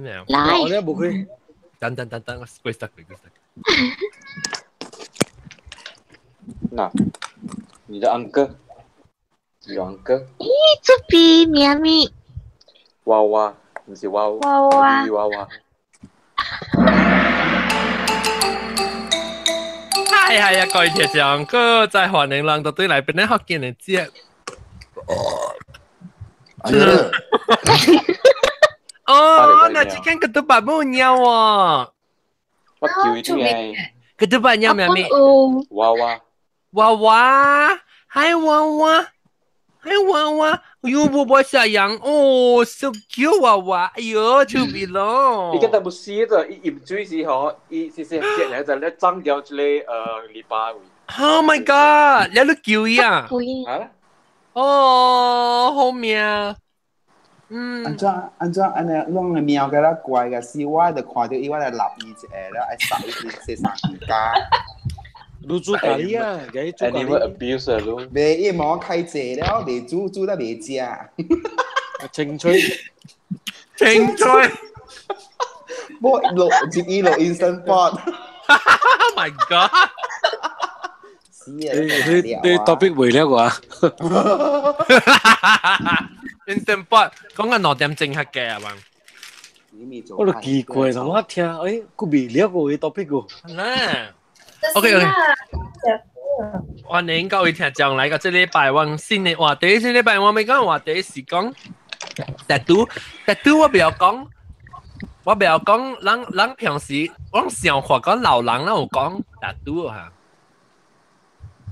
來，我咧無開。等等等等，我過塞過過塞。那，你的 uncle，有 uncle。咦，這邊咩咪？娃娃，唔是娃娃娃，娃娃。係係啊，各位聽眾，哥再歡迎人到對來邊咧福建的節。哦，那這間個都把木鳥哦。我叫伊啲個都把鳥咩咩？娃娃。娃娃，嗨娃娃，嗨娃娃，哎呦，我我小羊哦，so cute 娃娃，哎呦，出鼻咯。伊個但不是的，伊飲水時候，伊是是接來就咧長掉一個籬笆位。 Oh my god！你都叫伊啊？啊？哦，好命。嗯。安怎安怎按呢？攏個貓個啦怪個，是我就看著伊，我就立伊一下了，愛殺伊洗衫褲家。你煮咖喱啊？給煮咖喱。 Animal abuse 啊，未伊毛開濟了，未煮煮得未食。清脆，清脆。我落接伊落 instant pot。 Oh my god！死啊！你你 topic 未了啩？instant pot 講緊2點鐘較嘅係嘛？我都奇怪，怎麼聽？誒，佢未了過嘅 topic 個。嗱。OK OK，歡迎各位聽眾來到這禮拜我新的話題。這禮拜我欲講話題是講，特拄特拄我袂曉講，我袂曉講，咱咱平時我想法講老人，咱有講特拄哈。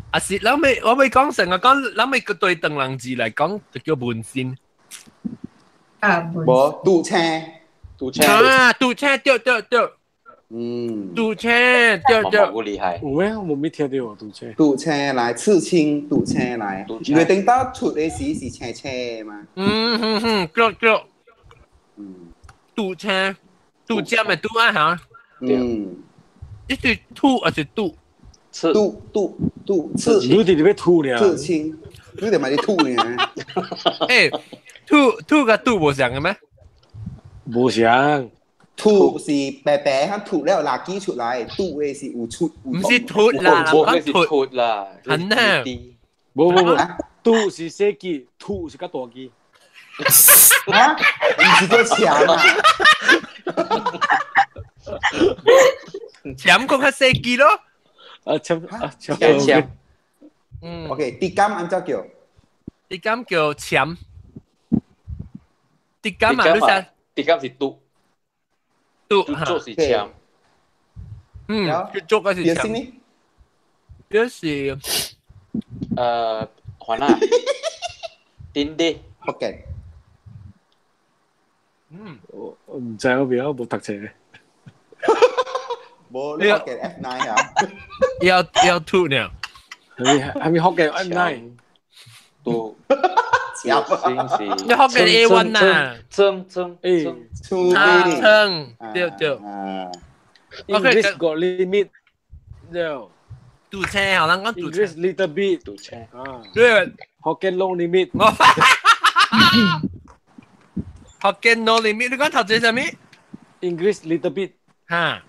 啊是，咱欲我欲講成個講，咱欲對唐人字來講，就叫紋身。啊，無拄青，拄青啊，拄青對對對。嗯，拄青對對，好厲害。有咩？我沒聽到拄青。拄青來刺青，拄青來，因為等到出的時是青青嘛。嗯哼哼，對對。嗯，拄青，拄尖的拄啊嚇。嗯，這是吐還是拄？拄拄拄刺。你佇咧吐呢？刺青，你佇嘛咧吐呢？欸，吐吐佮拄無相嘅咩？無相。吐是白白，佢吐了垃圾出來，吐的是有出。唔是吐啦，講吐啦，很啊。無無無，吐是細支，吐是較大支。啊？唔是叫鉗啊？鉗講較細支咯。啊鉗啊鉗鉗。嗯。OK，鐵桿按怎叫？鐵桿叫鉗。鐵桿啊，你想？鐵桿是拄。拄做是槍，嗯，做嗰是槍。表示，還啊，頂啲，福建。嗯，我唔知我未，我無讀冊。無，你福建 F9 啊？要要吐呢？係咪福建 F9？都。你福建 A1 啊？撐撐撐啊撐，對對。 English got limit，對。拄青，好人講拄青。 English little bit 拄青。啊。對。福建 no limit。福建 no limit，你講頭先啥物？English little bit。嚇。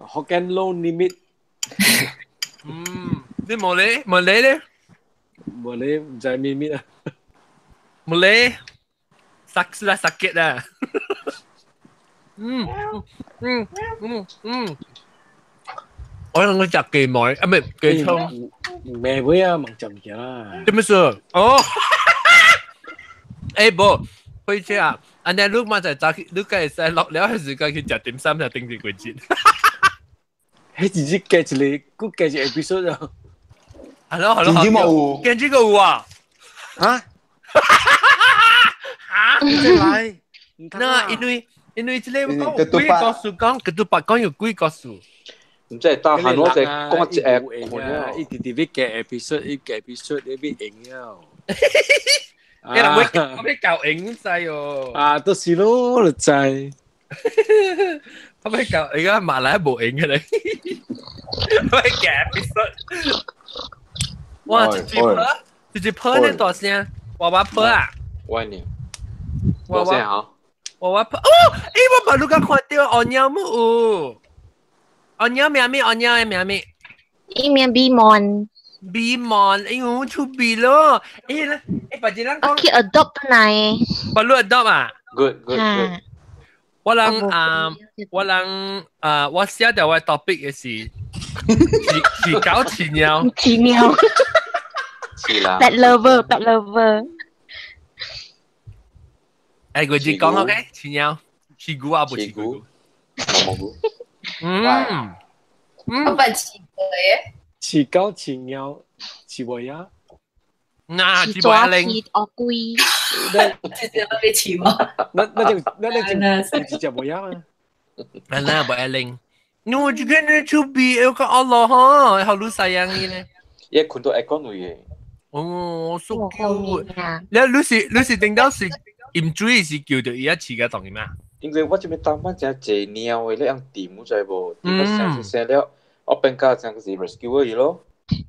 福建 no limit。嗯，你冇理冇理咧？冇理，唔知咩咩啊。冇理，sakit 啦sakit 啦。嗯嗯嗯嗯，我諗佢食雞毛，啊唔係雞腸。未會啊，盲食物件啦。點乜事？哦，欸無，火車啊，按呢你嘛就早去，你該會使落了，還是該去食點心，就頂住過節。彼一日加一個，閣加一個 episode 啊。係咯係咯，真正有，見這個有啊？嚇？嚇？再來？那因為因為這個講有幾個故事講，佢都白講有幾個故事。唔知得閒我就講一個，一直直欲加 episode，一加 episode 你欲用了。你人會我欲教用知哦。啊，就是咯，就知。我欲教而家馬來無用嘅咧，我欲加 episode。哇！一隻婆，一隻婆呢大聲，娃娃婆啊！我呢？大聲嚇！我哦，我把你個看到按鳥木有，按鳥名咩？按鳥的名咩？伊名 B mon。 B mon，哎呦，出鼻咯！咧，別人講。我去 adopt 來。把你 adopt 啊？Good good good。我人啊，我人啊，我寫掉我 topic 嘅是是狗飼貓。飼貓。是啦。 Pet lover, pet lover。佢自講 OK，飼貓，飼牛啊，不飼牛。毛毛菇。嗯。我不飼過嘅。飼狗飼貓飼袂啊？嗱，飼無零。飼烏龜。這隻我被飼嗎？那那隻那隻隻袂啊嘛？那無零。我就見你出鼻，有個阿羅哈，好魯西樣呢？伊困到會講話嘅。哦，so cute。你是頂到是飲水是叫到伊一飼個當嘅咩？因為我這邊當班真濟貓的，你用掂有知無？掂個生生了，我變家成是 rescue 伊咯。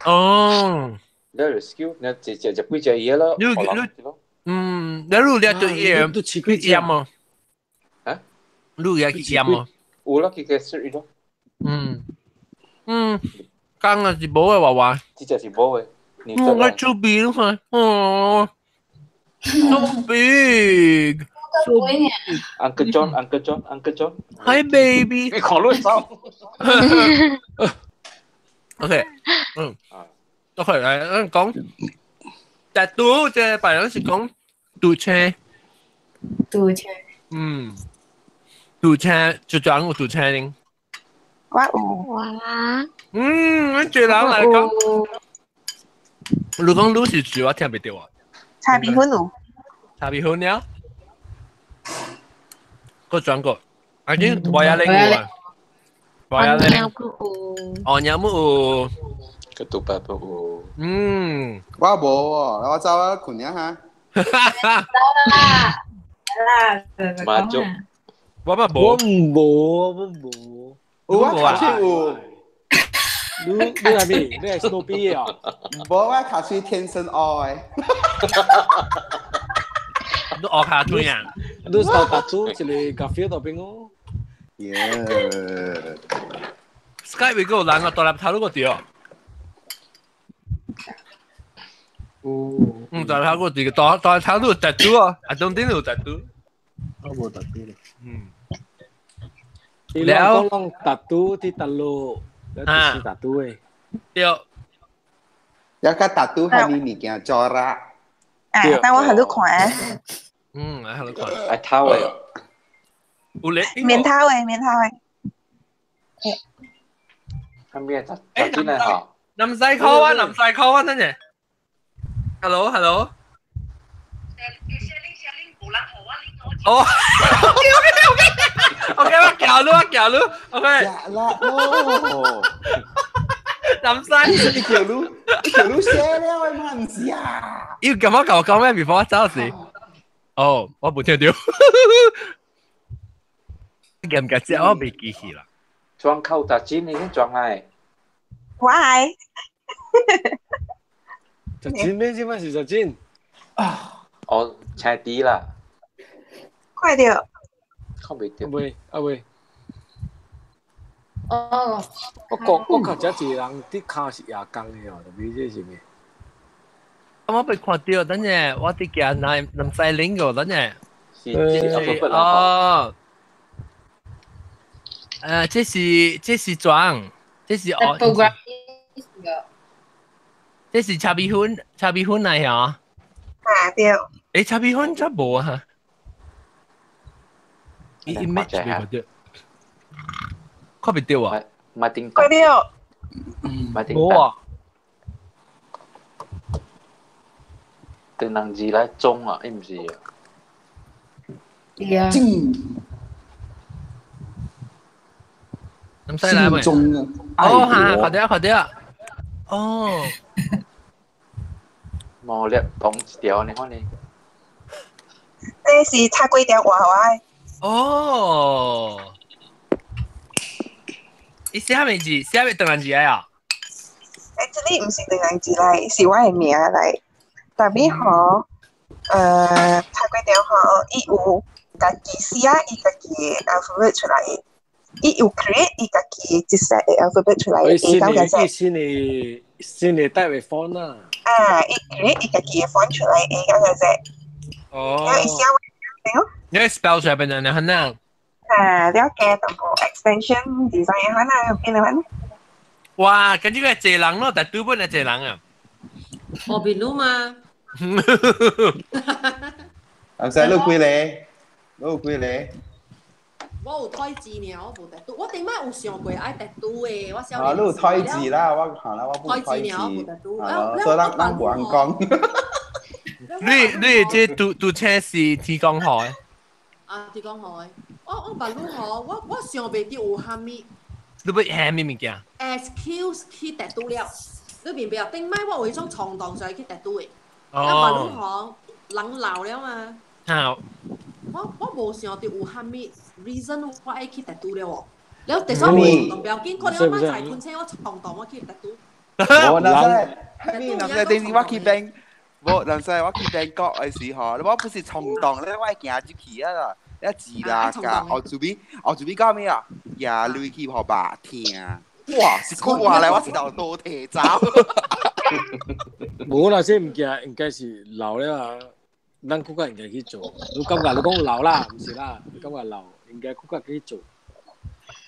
哦，你 rescue，你一隻隻幾隻伊咯。你你你掠到伊都飼幾隻麼？啊？你掠幾隻麼？有啦，佢嘅食咯。嗯嗯，剛啊是無的娃娃。這隻是無的。我出鼻咯，哦，so big。 So Uncle John, Uncle John, Uncle John. Hi baby. 你看你走。 OK，嗯，OK 來，咱講，但拄這白人是講拄車，拄車，嗯，拄車就講有拄車呢。我有，哇，嗯，我這人來講，你講你是住我聽袂著啊？茶米粉有，茶米粉了。個轉過，啊你我也拎有啊，我也拎，哦娘母有，個杜巴都有，嗯，我無喎，我走啊困一下。走啦，啦，馬足，我嘛無，我無，我無，有啊，卡吹有，你係咩？你係 Snoopy 啊？無，我卡吹天生愛。你學卡吹啊？你到達咗一個咖啡度邊哦。耶！Skype 個人啊，大粒頭嗰個對。哦。嗯，大粒頭嗰個對，大大頭都有特殊啊，啊，中間有特殊。我無特殊咧。嗯。了。講特殊啲特路，有啲是特殊的。對。有個特殊係咪物件做啦？啊，但我喺度看。嗯，喺度看。愛偷的。有咧。免偷的，免偷的。係咩？咋進來吼？唔使 call 啊，唔使 call 啊，真係。Hello，Hello。哦。OK，OK，OK，我叫你，我叫你，OK。啦咯。唔使。你叫你，你叫你寫了的嘛，唔是啊？伊感覺甲我講咩？before 我走時。哦，我無聽著。記唔記得？我未記起啦。裝扣達錢，你先裝來。我係。十錢咩？這擺是十錢。啊！哦，青啲啦。快點。看袂著。喂，阿喂。哦。我講我較遮濟人啲跤是夜工的哦，特別這是咩？我被看到，等下我伫行南南西岭個，等下。是哦。這是裝，這是哦。這是茶米粉，茶米粉來嚇。啊對。茶米粉才無啊。伊 match 袂看著，看袂著啊。馬丁。看著。馬丁。無啊。對人字來裝啊，伊毋是。對啊。唔使來未？哦嚇，看著看著。哦。毛粒綁一條，你看你。這是插幾條活我。哦。伊寫咩字？寫咩唐人字啊？這裡毋是唐人字來，是我的名來。特別吼，插幾條吼，伊有家己寫伊家己的 alphabet 出來，伊有 create 伊家己一 set 的 alphabet 出來，A 到個 Z。新的帶為 font 啊。啊，伊 create 伊家己的 font 出來，A 到個 Z。哦。了伊寫完了。你 spell 出來變成很難。啊，了加淡薄 extension design 可能變了。哇，跟住個濟人咯，但對本係濟人啊。我變到嘛。唔使你幾個？你有幾個？我有胎字爾，我無特我頂擺有想過愛特拄的，我少啊，你有胎字啦，我看啦，我冇胎字。啊，所以咱無通講。你這拄車是天光河的？啊，天光河的。我捌你吼，我想袂到有蝦米。你欲蝦米物件？Excuse 去特拄了，你明白啊？頂擺我有彼種衝動想去特拄的。哦。啊，捌你吼，人老了嘛。好。我無想到有蝦米 reason 我愛去特拄了哦。了第三無衝動，不要緊，可能我在困醒，我衝動我去特拄。無，那使，蝦米那使頂時我去 bank，無，那使我去 Bangkok 的時候，我不是衝動咧，我會行入去啊啦，一字啦，甲後厝邊，後厝邊到咩啊？也落去予爸聽，哇！是講話咧，我是頭多提走。無啦，這物件應該是老了啊，咱閣較應該去做。你感覺你講老啦，毋是啦，你感覺老應該閣較去做。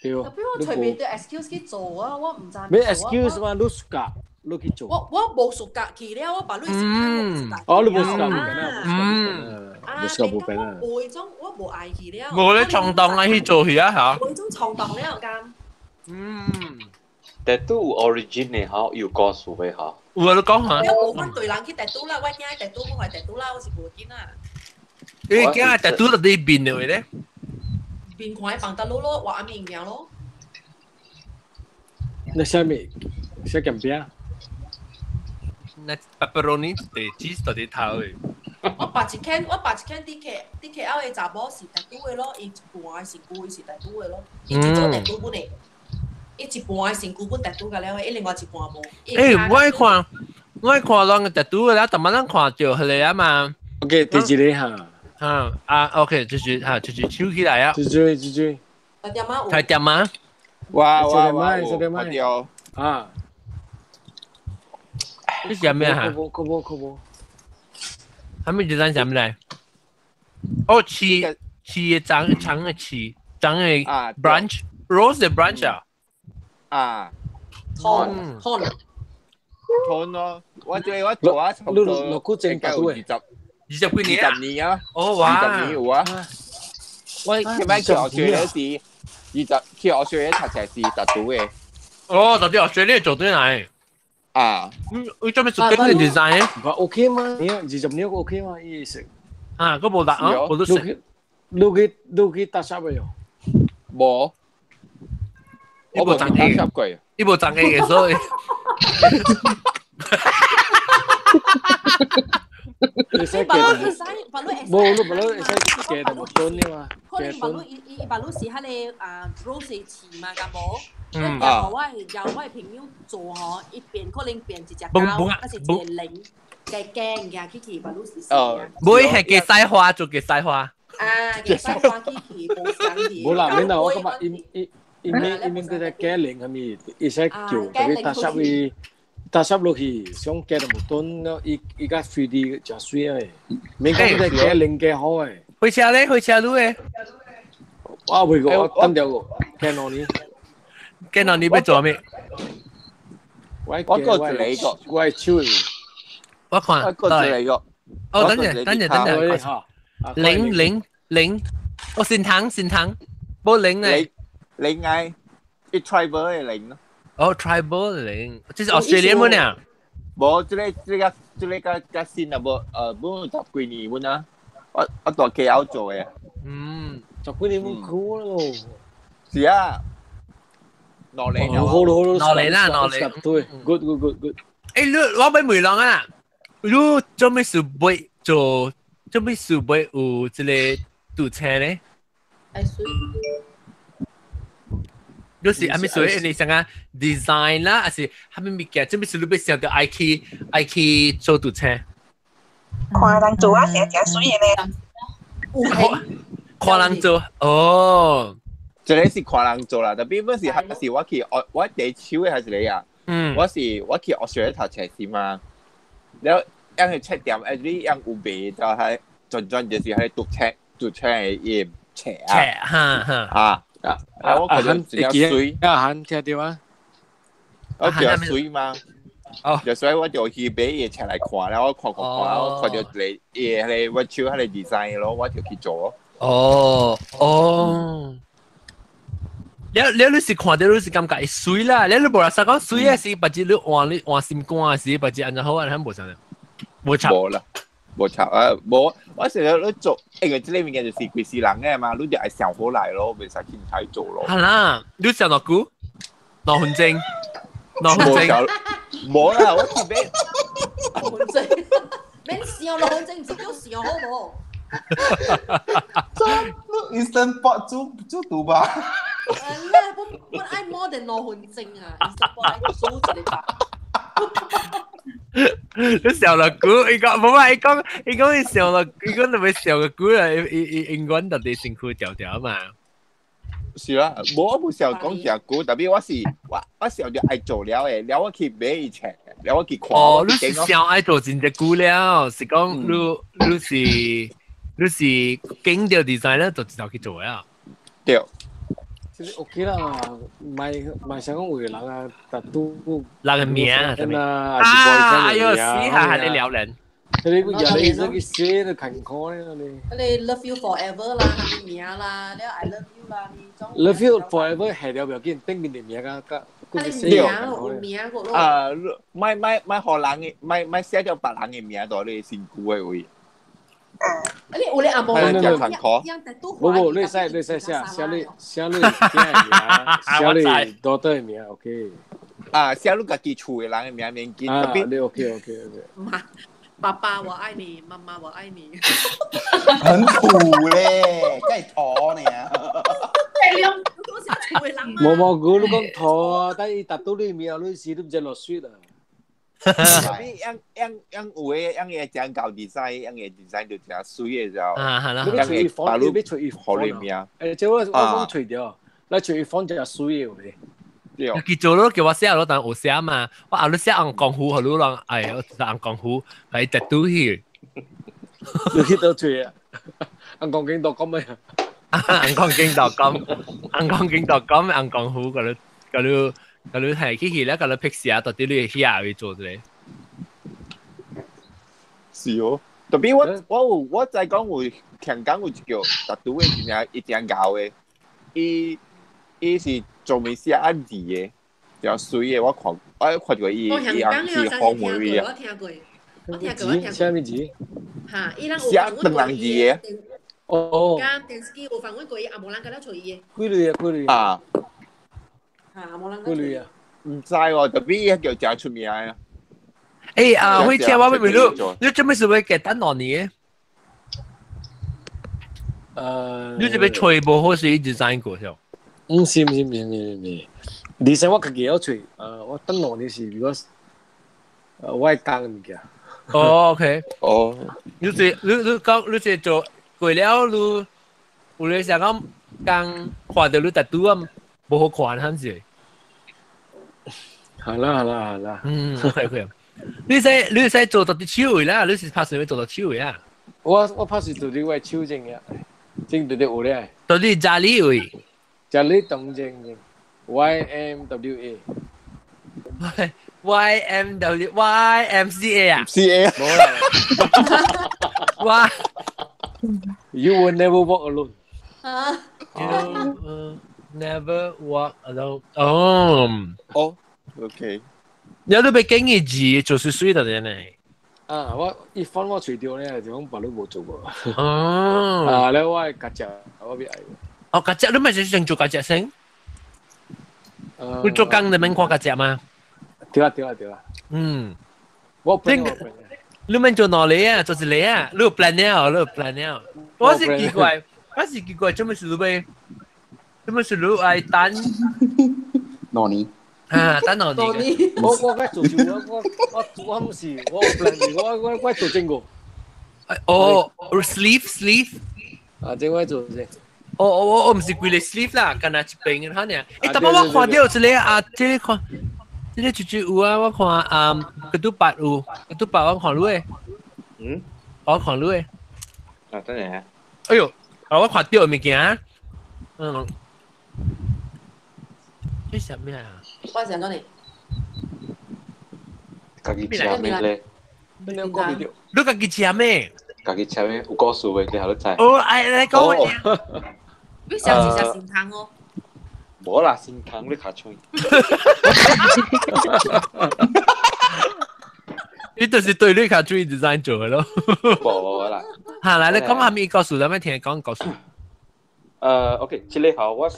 對。特別我隨便對 excuse 去做啊，我毋知。咩 excuse 嘛？你暑假你去做。我無暑假去了，我把你是哦，你無暑假無變啊？無暑假無變啊。無彼種，我無愛去了。無咧衝動愛去做去啊嚇。無彼種衝動了，敢。但都有 origin 的吼，有故事的吼。有啊，你講下。我無反對人去特拄啦，我驚特拄，我係特拄啦，我是無緊啦。你驚特拄到底變了咧？變看放得落咯，畫阿面鏡咯。那啥物？啥鹹餅？那 pepperoni 地 cheese 到底頭的。我別一間，我別一間 D K L 的查某是特拄的咯，伊一半的身軀伊是特拄的咯，伊只做特拄本的。伊一半的身軀本特拄個了，伊另外一半無。欸，我愛看，我愛看人特拄的了，逐擺咱看著彼個啊嘛。 OK，第一個哈。啊啊，OK，就是哈，就是手起來啊。這這這這。台點仔有。台點仔。哇哇哇！我掉。啊。你食咩啊？可無可無可無。還沒就咱食咩來？哦，刺刺的長長的刺，長的 branch，rose 的 branch 啊。啊。痛痛。痛咯！我最我做啊，差不多落骨症有20 20幾年啊？ 20年啊！哦哇！20年有啊！我前擺去學學是20，去學學讀冊是特讀的。哦，到底學學你做對來？啊！你做咩做對 design？唔 OK 嗎？你20年 OK 嗎？伊食啊，個無得啊，我都食。你去搭啥未？無，我無搭啥過。你無長嘅嘅所以。你使把路會使，把路會使。無，你把路會使加就無準的嘛。可能把路伊伊把路是彼個啊 rose 刺嘛，敢無？嗯。由我朋友做吼，伊變可能變一隻狗，還是一個零，加驚嘅去去把路是。哦。無伊係加西花做加西花。啊，加西花去去無相去。無啦，免啦，我感覺伊伊伊免伊免閣再加零啥物，伊使叫特別搭啥伊。搭濕落去，想加就無頓了，伊伊較 3D 誠水個，免講你加零加好個。火車咧，火車路咧。我未過，我等掉個，加2年。加2年欲做咩？我我過一個，我手。我看。我過一個。哦，等陣，等陣，等陣。零零零，哦，善堂善堂，無零咧。零愛，一 tribal 的零咯。哦，tribal 零，這是 Australian 本啊？無，這個較新啊，無，本十幾年本啊，我大 KL 做的。嗯，十幾年本久咯。是啊，2年好咯好咯，2年啦，2年。對，good good good good。欸，你我欲問人啊，你做咩事欲做？做咩事欲有這個賭車咧？愛水。你是啥物屬於你想講 design 啦，還是啥物物件？做咩事你欲想著愛去做賭車？看人做啊，成誠媠的咧。看人做哦，這個是看人做啦，特別本是還是我去我第手的還是你啊？嗯，我是我去學學讀冊時嘛，然後因去冊店，你因有賣就係轉轉就是喺讀冊讀冊的伊冊啊，冊哈哈啊啊！我覺得比較水，啊喊聽到啊？我比較水嘛。哦，就所以我就去買伊冊來看，然後我看看看，我看到一個伊迄個我手彼個 design 咯，我就去做。哦哦，你是看到你是感覺會水啦，你無啦，實講水的是別只你換你換心肝是別只按怎好按怎無啥，無插。無啦，無插啊，無。我成日你做，因為這個物件就是規世人的嘛，你就愛想好來咯，袂使凊彩做咯。係啦，你想偌久？兩分鐘，兩分鐘。無啦，我特別。兩分鐘，免想兩分鐘，唔是叫想好無？這你 Instant Pot 煮煮賭吧？啦，我愛 more than 兩分鐘啊！Instant Pot 愛煮一個吧。你想落久，伊講無啊，伊講伊講伊想落，伊講特別想個久啊，伊伊永遠特別身軀條條嘛。是啦，無我無想講誠久，特別我是我想著愛做了的，了我去買伊冊，了我去看。哦，你是想愛做真濟久了，是講你你是你是經到 design 咧，就一頭去做啊。對。其實 OK 啦，唔係唔係想講有個人啊，但都人嘅名啊，啊，哎呦，死下係你撩人。你你你寫就勤苦咧，你。你 love you forever 啦，係名啦，你 I love you 啦，你種。 Love you forever 係了不要緊，頂面的名啊，甲佢寫名，名個咯。啊，莫莫莫，予人的，莫莫寫著別人的名在你身軀的位。你有咧阿無？無無，你使你使寫寫你寫你囝的名，寫你 daughter 的名，OK。啊，寫你家己厝的人的名免緊，特別你 OK OK OK。媽，爸爸我愛你，媽媽我愛你。很土咧，梗係妥呢。無無，我你講妥，但伊達到你名，你時都唔知落水啦。你樣樣樣有的樣個講搞 design，樣個 design 就真水的就。啊，係啦。你要隨意放，你要隨意放啊。誒，這我講隨掉，你隨意放就係水的咧。對。佢做咯，叫我寫咯，但有寫嘛。我後日寫紅功夫，予你人，哎，我紅功夫來特拄去。你去倒揣啊？紅光景度講咩啊？紅光景度講，紅光景度講，紅功夫，佮你佮你。佮你係去去咧，佮你拍攝到底你會遐去做這個？是哦，特別我有我知講有香港有一個特拄的真正伊真𠢕的，伊伊是專門寫暗字的，真媠的。我看我看著伊伊是訪問伊啊。我聽過，我聽過，我聽過。寫咩字？嚇！伊人寫兩人字的。哦。間電視機有訪問過伊，也無人共了揣伊的。幾類啊？幾類啊？嚇，無人幾類啊？毋知喎，特別伊叫誠出名啊！欸啊，輝姐，我問你，你做咩事會給等兩年？你這邊吹無好是 design 過是？毋是毋是毋是毋是毋是，design 我家己曉吹，我等兩年是如果，我會講物件。哦，OK。哦。你這你你講你這做過了，你有咧想講講看到你特拄啊，無好看，還是？好啦好啦好啦。嗯，可以可以。你使你使做到啲手位啦，你是拍啥物做到手位啊？我拍是做啲我手整嘅，整到啲有咧。到啲家裡位。家裡東正正，Y M W A。 Y M W Y M C A 啊？C A。冇啦。哇！You will never walk alone。啊。 You will never walk alone。哦。哦。OK。有都被經嘅字做水水的呢。啊，我一翻我除掉咧，就講別都冇做過。哦。啊，咧我係夾隻，我別愛。哦，夾隻你咪是想做夾隻先？你做工你免看夾隻嗎？對啊對啊對啊。嗯。我你免做哪裡啊？做一個啊？你有 plan 了？你有 plan 了？我是奇怪，我是奇怪，做咩事你欲？做咩事你愛等？哪年？啊，等兩年。我我做就我我我毋是我 plan 我我我做正個。哦，sleeve sleeve。啊，這我做先。我我我我唔是規個 sleeve 啦，干那一邊嘅哈爾。欸，但我看到一個啊，這個看，這個就就有啊，我看啊，個都八有，個都八我看你的。嗯。我看你的。啊，真係。哎呦，啊，我看到物件。嗯。這是咩啊？我想講你。家己食咩咧？你家己食咩？家己食咩？有故事的，你下都知。哦，哎，來講我。你想是食新湯哦？無啦，新湯你較脆。你就是對你較最 design 做的咯。無啦。嚇，來，你講下咩故事？咱們聽講故事。OK，這個號我是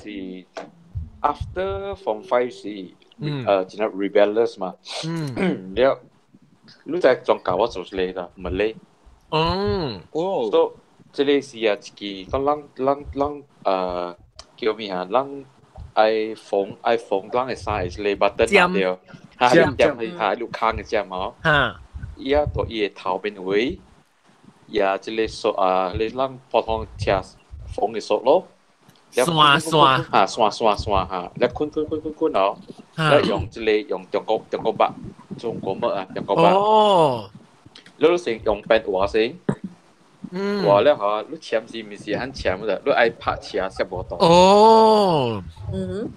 after form 5 是，真係 rebellious 嘛。了，你知宗教我做一個啦，唔理。嗯。哦。所以這個是啊，一個講咱咱咱叫咩啊？咱愛縫愛縫咱的衫的一個 button 啊對，哈，你點去哈，你空的針哦。哈。伊啊，到伊的頭邊位，也這個索啊，你咱普通車縫的索咯。線線。哈，線線線哈，你捆捆捆捆捆哦，你用這個用中國中國墨，中國墨啊，中國墨。哦。你先用筆畫先。嗯。畫了吼，你簽是毋是很簽的？你愛拍車攝無動。哦。嗯。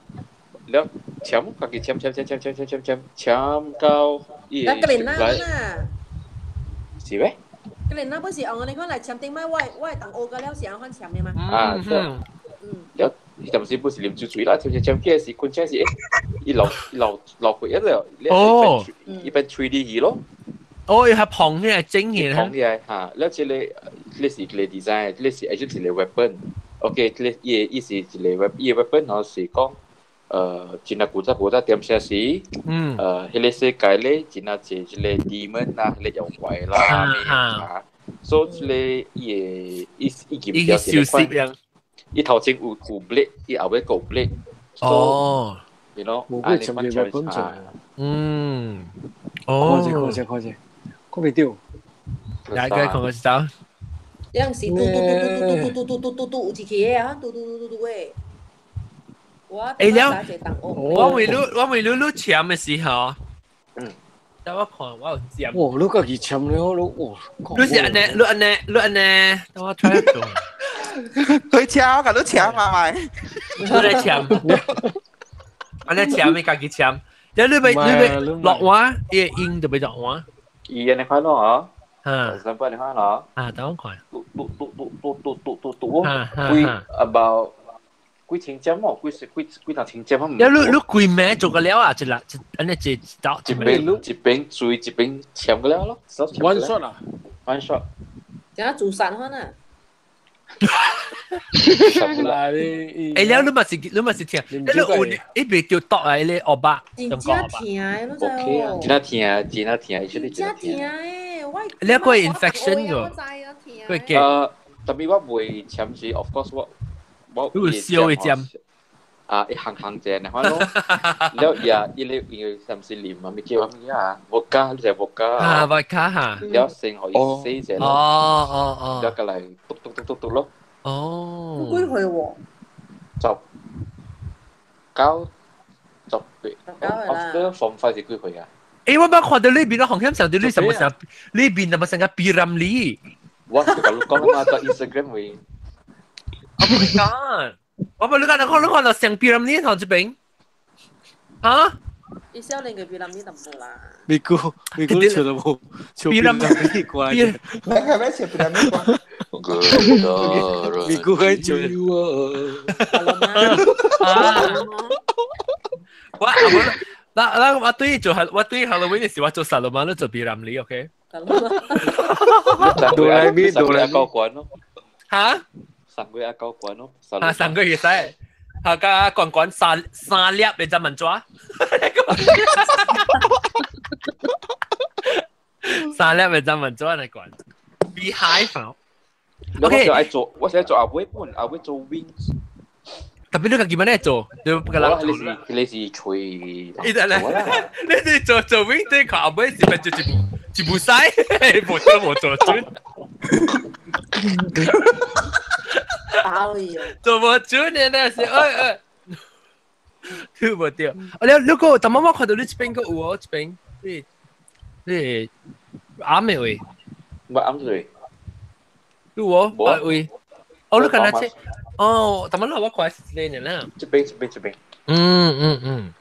了簽，家己簽簽簽簽簽簽簽簽簽到伊會。那格林娜啦。是咩？格林娜不是用你看來簽頂擺，我我同學個了是按款簽的嗎？啊，對。了，伊當時不是啉酒醉啦，簽簽簽，起時困醒時，伊流流流血一了，哦，伊變 3D 去咯。哦，伊係膨起來整起來。膨起來嚇，了這個這是一個 design，這是 actually 一個 weapon。OK，這個伊的意思一個 weapon，伊的 weapon 吼是講，真啊古早古早點寫時，彼個世界咧真啊濟這個 demon 啊，彼個妖怪啦，咩啊，所以這個伊的伊伊劍條是款，伊頭前有有 blade，伊後尾有 blade。哦。你喏，無過前面 weapon 做。嗯。哦。看者看者看者，看袂到。來，來看個是啥？有陣時嘟嘟嘟嘟嘟嘟嘟嘟嘟嘟有一期的啊，嘟嘟嘟嘟嘟的。我欸了，我為你，我為你你簽的時候，等我看我有簽。哇！你家己簽了，你哇！你是按呢，你按呢，你按呢，等我 try 做。佢簽，我共你簽嘛咪。你來簽，按呢簽，你家己簽。你你欲你欲落碗，伊會用就欲落碗。伊按呢款咯，嗬。嗯，三百你看咯。啊，等我看。嘟嘟嘟嘟嘟嘟嘟嘟嘟，幾 about 幾千針哦，幾幾幾頭千針啊？你你你規暝做個了啊？一粒一按呢一刀一邊一邊追一邊簽個了咯。 One shot 啊？One shot。怎自殺可能？欸，了你嘛是你嘛是聽，你有伊袂著毒啊？彼個惡霸，真正疼的，你知 OK 啊，真疼，真疼，真真疼的，我你個 infection 個，會驚。特別我袂簽字，of course 我我你有燒的針。啊，一行行正的款咯。了也伊咧因為啥物啉啊，物叫啥物啊？伏加，你知伏加啊？伏加哈。了先予伊洗者咯。哦哦哦。了過來篤篤篤篤篤咯。哦。幾歲喎？十九十八。after form 5是幾歲啊？欸，我捌看到呢邊咯，紅險上對你什麼啥？呢邊什麼成個比林里？我就共你講啦嘛，在 Instagram 位。 Oh my god！我捌你看，你看你看到成比林里頭這邊，啊？伊少年個比林你就無啦。美國美國笑到無，笑比林里怪。你係咩笑比林里怪？美國喺笑。我我那我對做我對 Halloween 的時，我做薩羅曼，你做比林里，OK？哆來咪哆來咪高官咯。嚇？上個月高官咯。啊，上個月使，啊，加關關三三粒你怎問抓？三粒你怎問抓嚟關？Beehive。 OK，我愛做，我是愛做阿尾本，阿尾做 wings。特別你家己乜咧做？你不個人做。你是吹。你得咧，你是做做 wing，你看阿尾是咪做一部一部屎？無做無做準。包伊。做無準的咧是，哎哎，對無對？啊，你個，但媽媽看到你這邊個有哦，這邊你你啱的位，唔啱對。有哦，白位。哦，你看下這，哦，但媽我看是這個呢。這邊這邊這邊。嗯嗯嗯。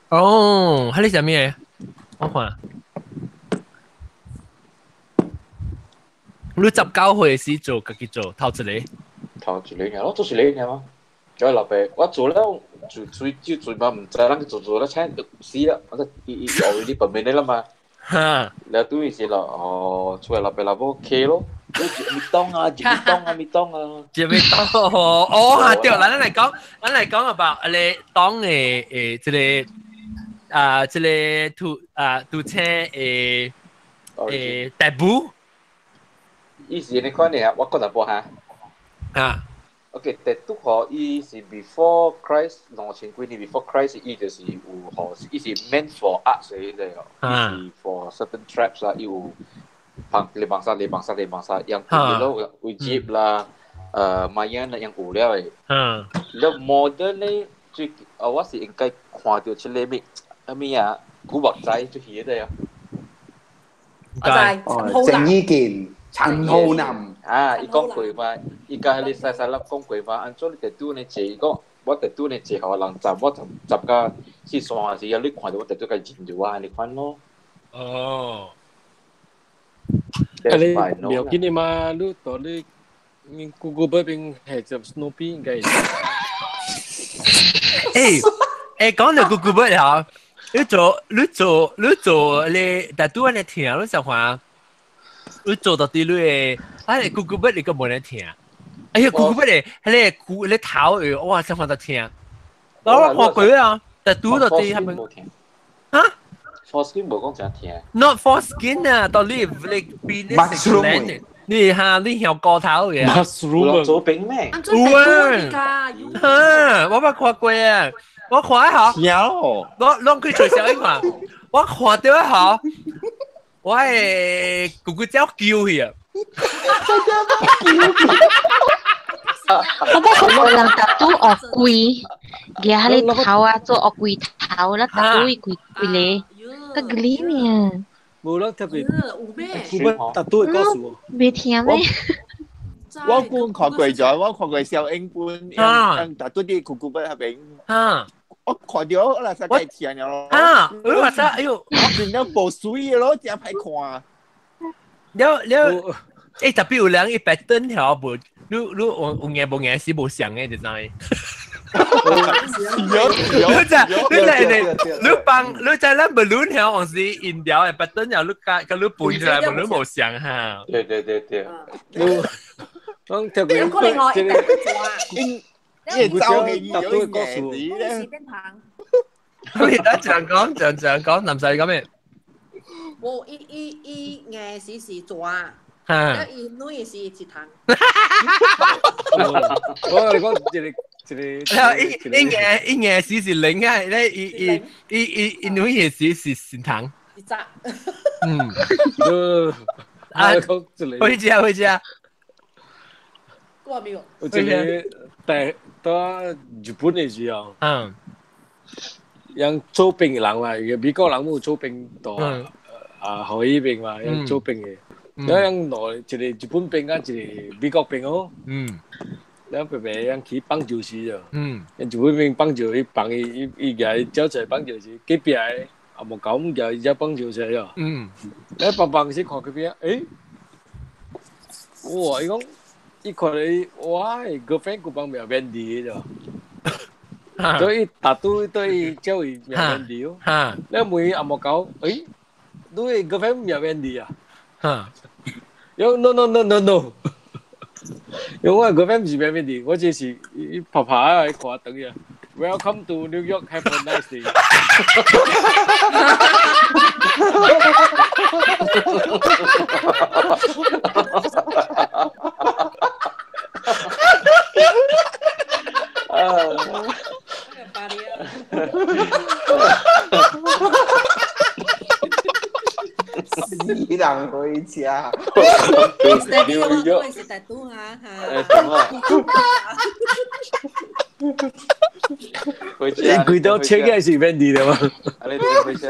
哦，還你啥物？我看。你19歲時做，家己做頭一個。頭一個爾，我做一個爾嘛。叫老爸，我做了做做做做嘛，毋知人做做了請死啦，我就伊伊學你旁邊的啦嘛。哈。了對是咯，哦，出來老爸老母客咯，你咪當啊，一咪當啊，咪當啊。一咪當哦，哦對，咱來講，咱來講啊，吧，你當的這個啊，這個土啊土車的大埔。伊是你看呢，我講淡薄哈。啊。OK，第拄好伊是 before Christ 2000幾年 before Christ，伊就是有吼，伊是 meant for art 所以個，伊是 for certain tribes 啦，伊有旁你幫殺你幫殺你幫殺，樣有咯，有 Egypt 啦，瑪雅啦，樣有了的。嗯。了 modern 咧，最啊，我是應該看到這個咩，啥物啊，古惑仔最起的啊。我知。鄭伊健。陳浩南啊，伊講過嘛，伊甲彼個細細粒講過嘛，按怎你特拄呢坐，伊講我特拄呢坐，予人站，我站站甲四山時，你看到我特拄甲認住我，按呢款咯。哦。啊，你唔要緊的嘛，你到你 Google 邊係就 Snoopy 應該。欸欸，講到 Google 嚇，你做你做你做你特拄按呢聽，你想看？你做到啲你啊，咕咕不你個冇人聽，哎呀，咕咕不你，迄個咕你頭會哇，想看到聽，我看過啊，但拄到啲係咪？啊？Foreskin 無講真聽。Not foreskin 啊，到你你邊你食靚，你嚇你向高頭嘅。有做餅咩？有啊，哈，我捌看過啊，我看一下。有。我攏去做小一看，我看到一下。我係咕咕叫叫去啊！我捌看過人特拄學龜，舉你頭啊做學龜頭啦，特拄伊規規個，個哩呢？無啦，特別，特拄會告訴我。未聽咩？我本看過咗，我看過小英本，特拄啲咕咕不合邊。啊！我看到我嚟實計聽了咯。啊！我話啥？哎呦，我見到無水咯，真歹看。了了，欸，特別有人伊白燈條無，你你有有硬無硬是無相的，就知。你知你知你幫你知咱 balloon 條往時飲料的白燈條，你加佮你搬出來，balloon 無相哈。對對對對。我特別有可能我一定做啊。伊走去特拄故事咧。你等陣講，陣陣講，男仔講咩？無，伊伊伊硬是是蛇，啊，伊女是一糖。我你講一個一個，伊伊硬伊硬是是零啊，咧伊伊伊伊伊女是是是糖。一隻。嗯。啊，回家回家。過沒有？有一個在到日本的時候，嗯，樣做兵的人嘛，美國人有做兵到啊，荷伊兵嘛，樣做兵的，樣來一個日本兵佮一個美國兵哦，嗯，兩白白樣去棒球時就，嗯，日本兵棒球伊放伊伊伊舉伊招出來棒球時，隔壁的也無夠毋舉伊只棒球出來哦，嗯，咧放放時看隔壁，欸，哇，伊講。伊看伊，我的 girlfriend 佢幫名 Wendy 就，所以大拄對伊叫伊名 Wendy 哦。你問阿莫狗，誒，你的 girlfriend 名 Wendy 啊？喲 no no no no no，因為我的 girlfriend 毋是名 Wendy，我這是伊拍拍啊，伊看等下。Welcome to New York, have a nice day。死人回家。你我是大拄啊嚇。回家。佢都切嘅是 Wendy 的嘛？啊，你回家。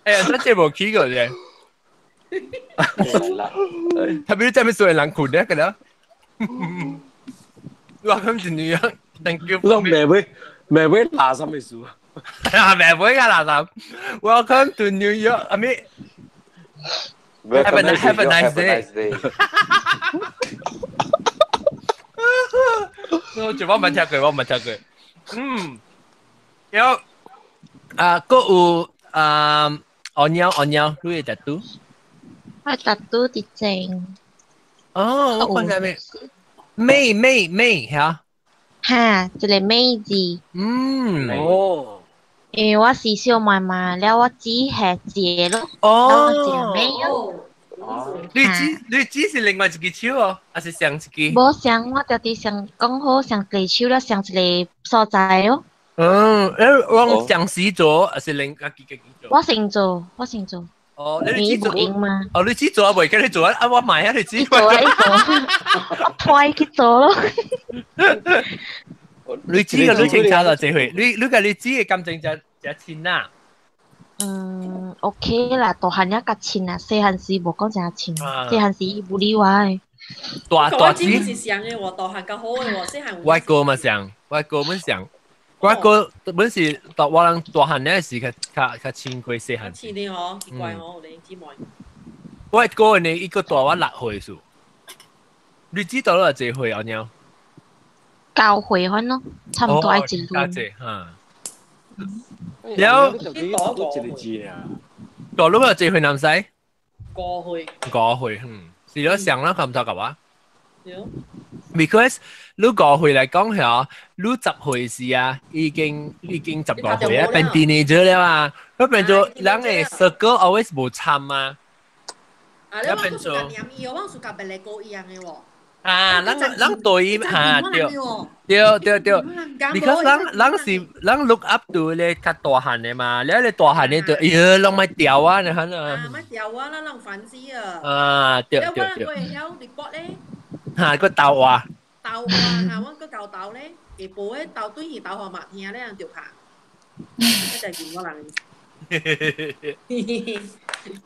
哎呀，這這無起過啫。特別你這邊做人困咧，個啦。Welcome to New York. Thank you. 我未會未會垃圾嘅事。啊，未會㗎垃圾。Welcome to New York. I mean, have a nice day. 我全部問聽佢，我問聽佢。嗯，有啊，閣有啊，按貓按貓，你會 tattoo？我 tattoo 佇前。哦，我看下咩？美美美嚇。哈，一個美字。嗯。哦。因為我是小妹嘛，了我只係一個咯。哦。一個美咯。你只是另外一隻手哦，還是上一支？無上，我就佇上講好上一個手了，上一個所在咯。嗯，你往上時做，還是另家己家己做？我先做，我先做。哦，你做嘛？哦，你只做啊，袂記你做啊，啊我買啊，你只做啊，你做，我推去做咯。你知個你清楚就這回，你個你知嘅感情就就親啦。嗯，OK 啦，大漢也較親啦，細漢時無講誠親，細漢時伊無理我的。大大子是上嘅喎，大漢較好嘅喎，細漢。外國嘛上，外國本上，外國本是大我人大漢咧是較較較親過細漢。親的哦，奇怪哦，你姊妹。我哥呢，伊個大我6歲數，你知道了幾歲啊？娘？ 9歲款咯，差唔多愛一輪。嚇。了，大佬啊，這歲男仔？5歲。5歲，嗯，是咗上啦，咁多個話。Because 你5歲嚟講嚇，你10歲時啊，已經15歲啊，變 teenager 了啊，你變做人嘅 circle always 無參啊。啊，你變做。我是甲別個一樣的喎。啊，咱對嚇對對對對，because 咱是咱 look up to 咧較大漢的嘛，你咧大漢的就哎呀，攏莫掉啊，你看啊。啊，莫掉啊，咱攏煩死啊。啊，對對對。我會曉report咧。嚇，個鬥話。鬥話嚇，我個舊鬥咧，下晡咧鬥對耳鬥予嘛聽咧，人就拍。我就見我人。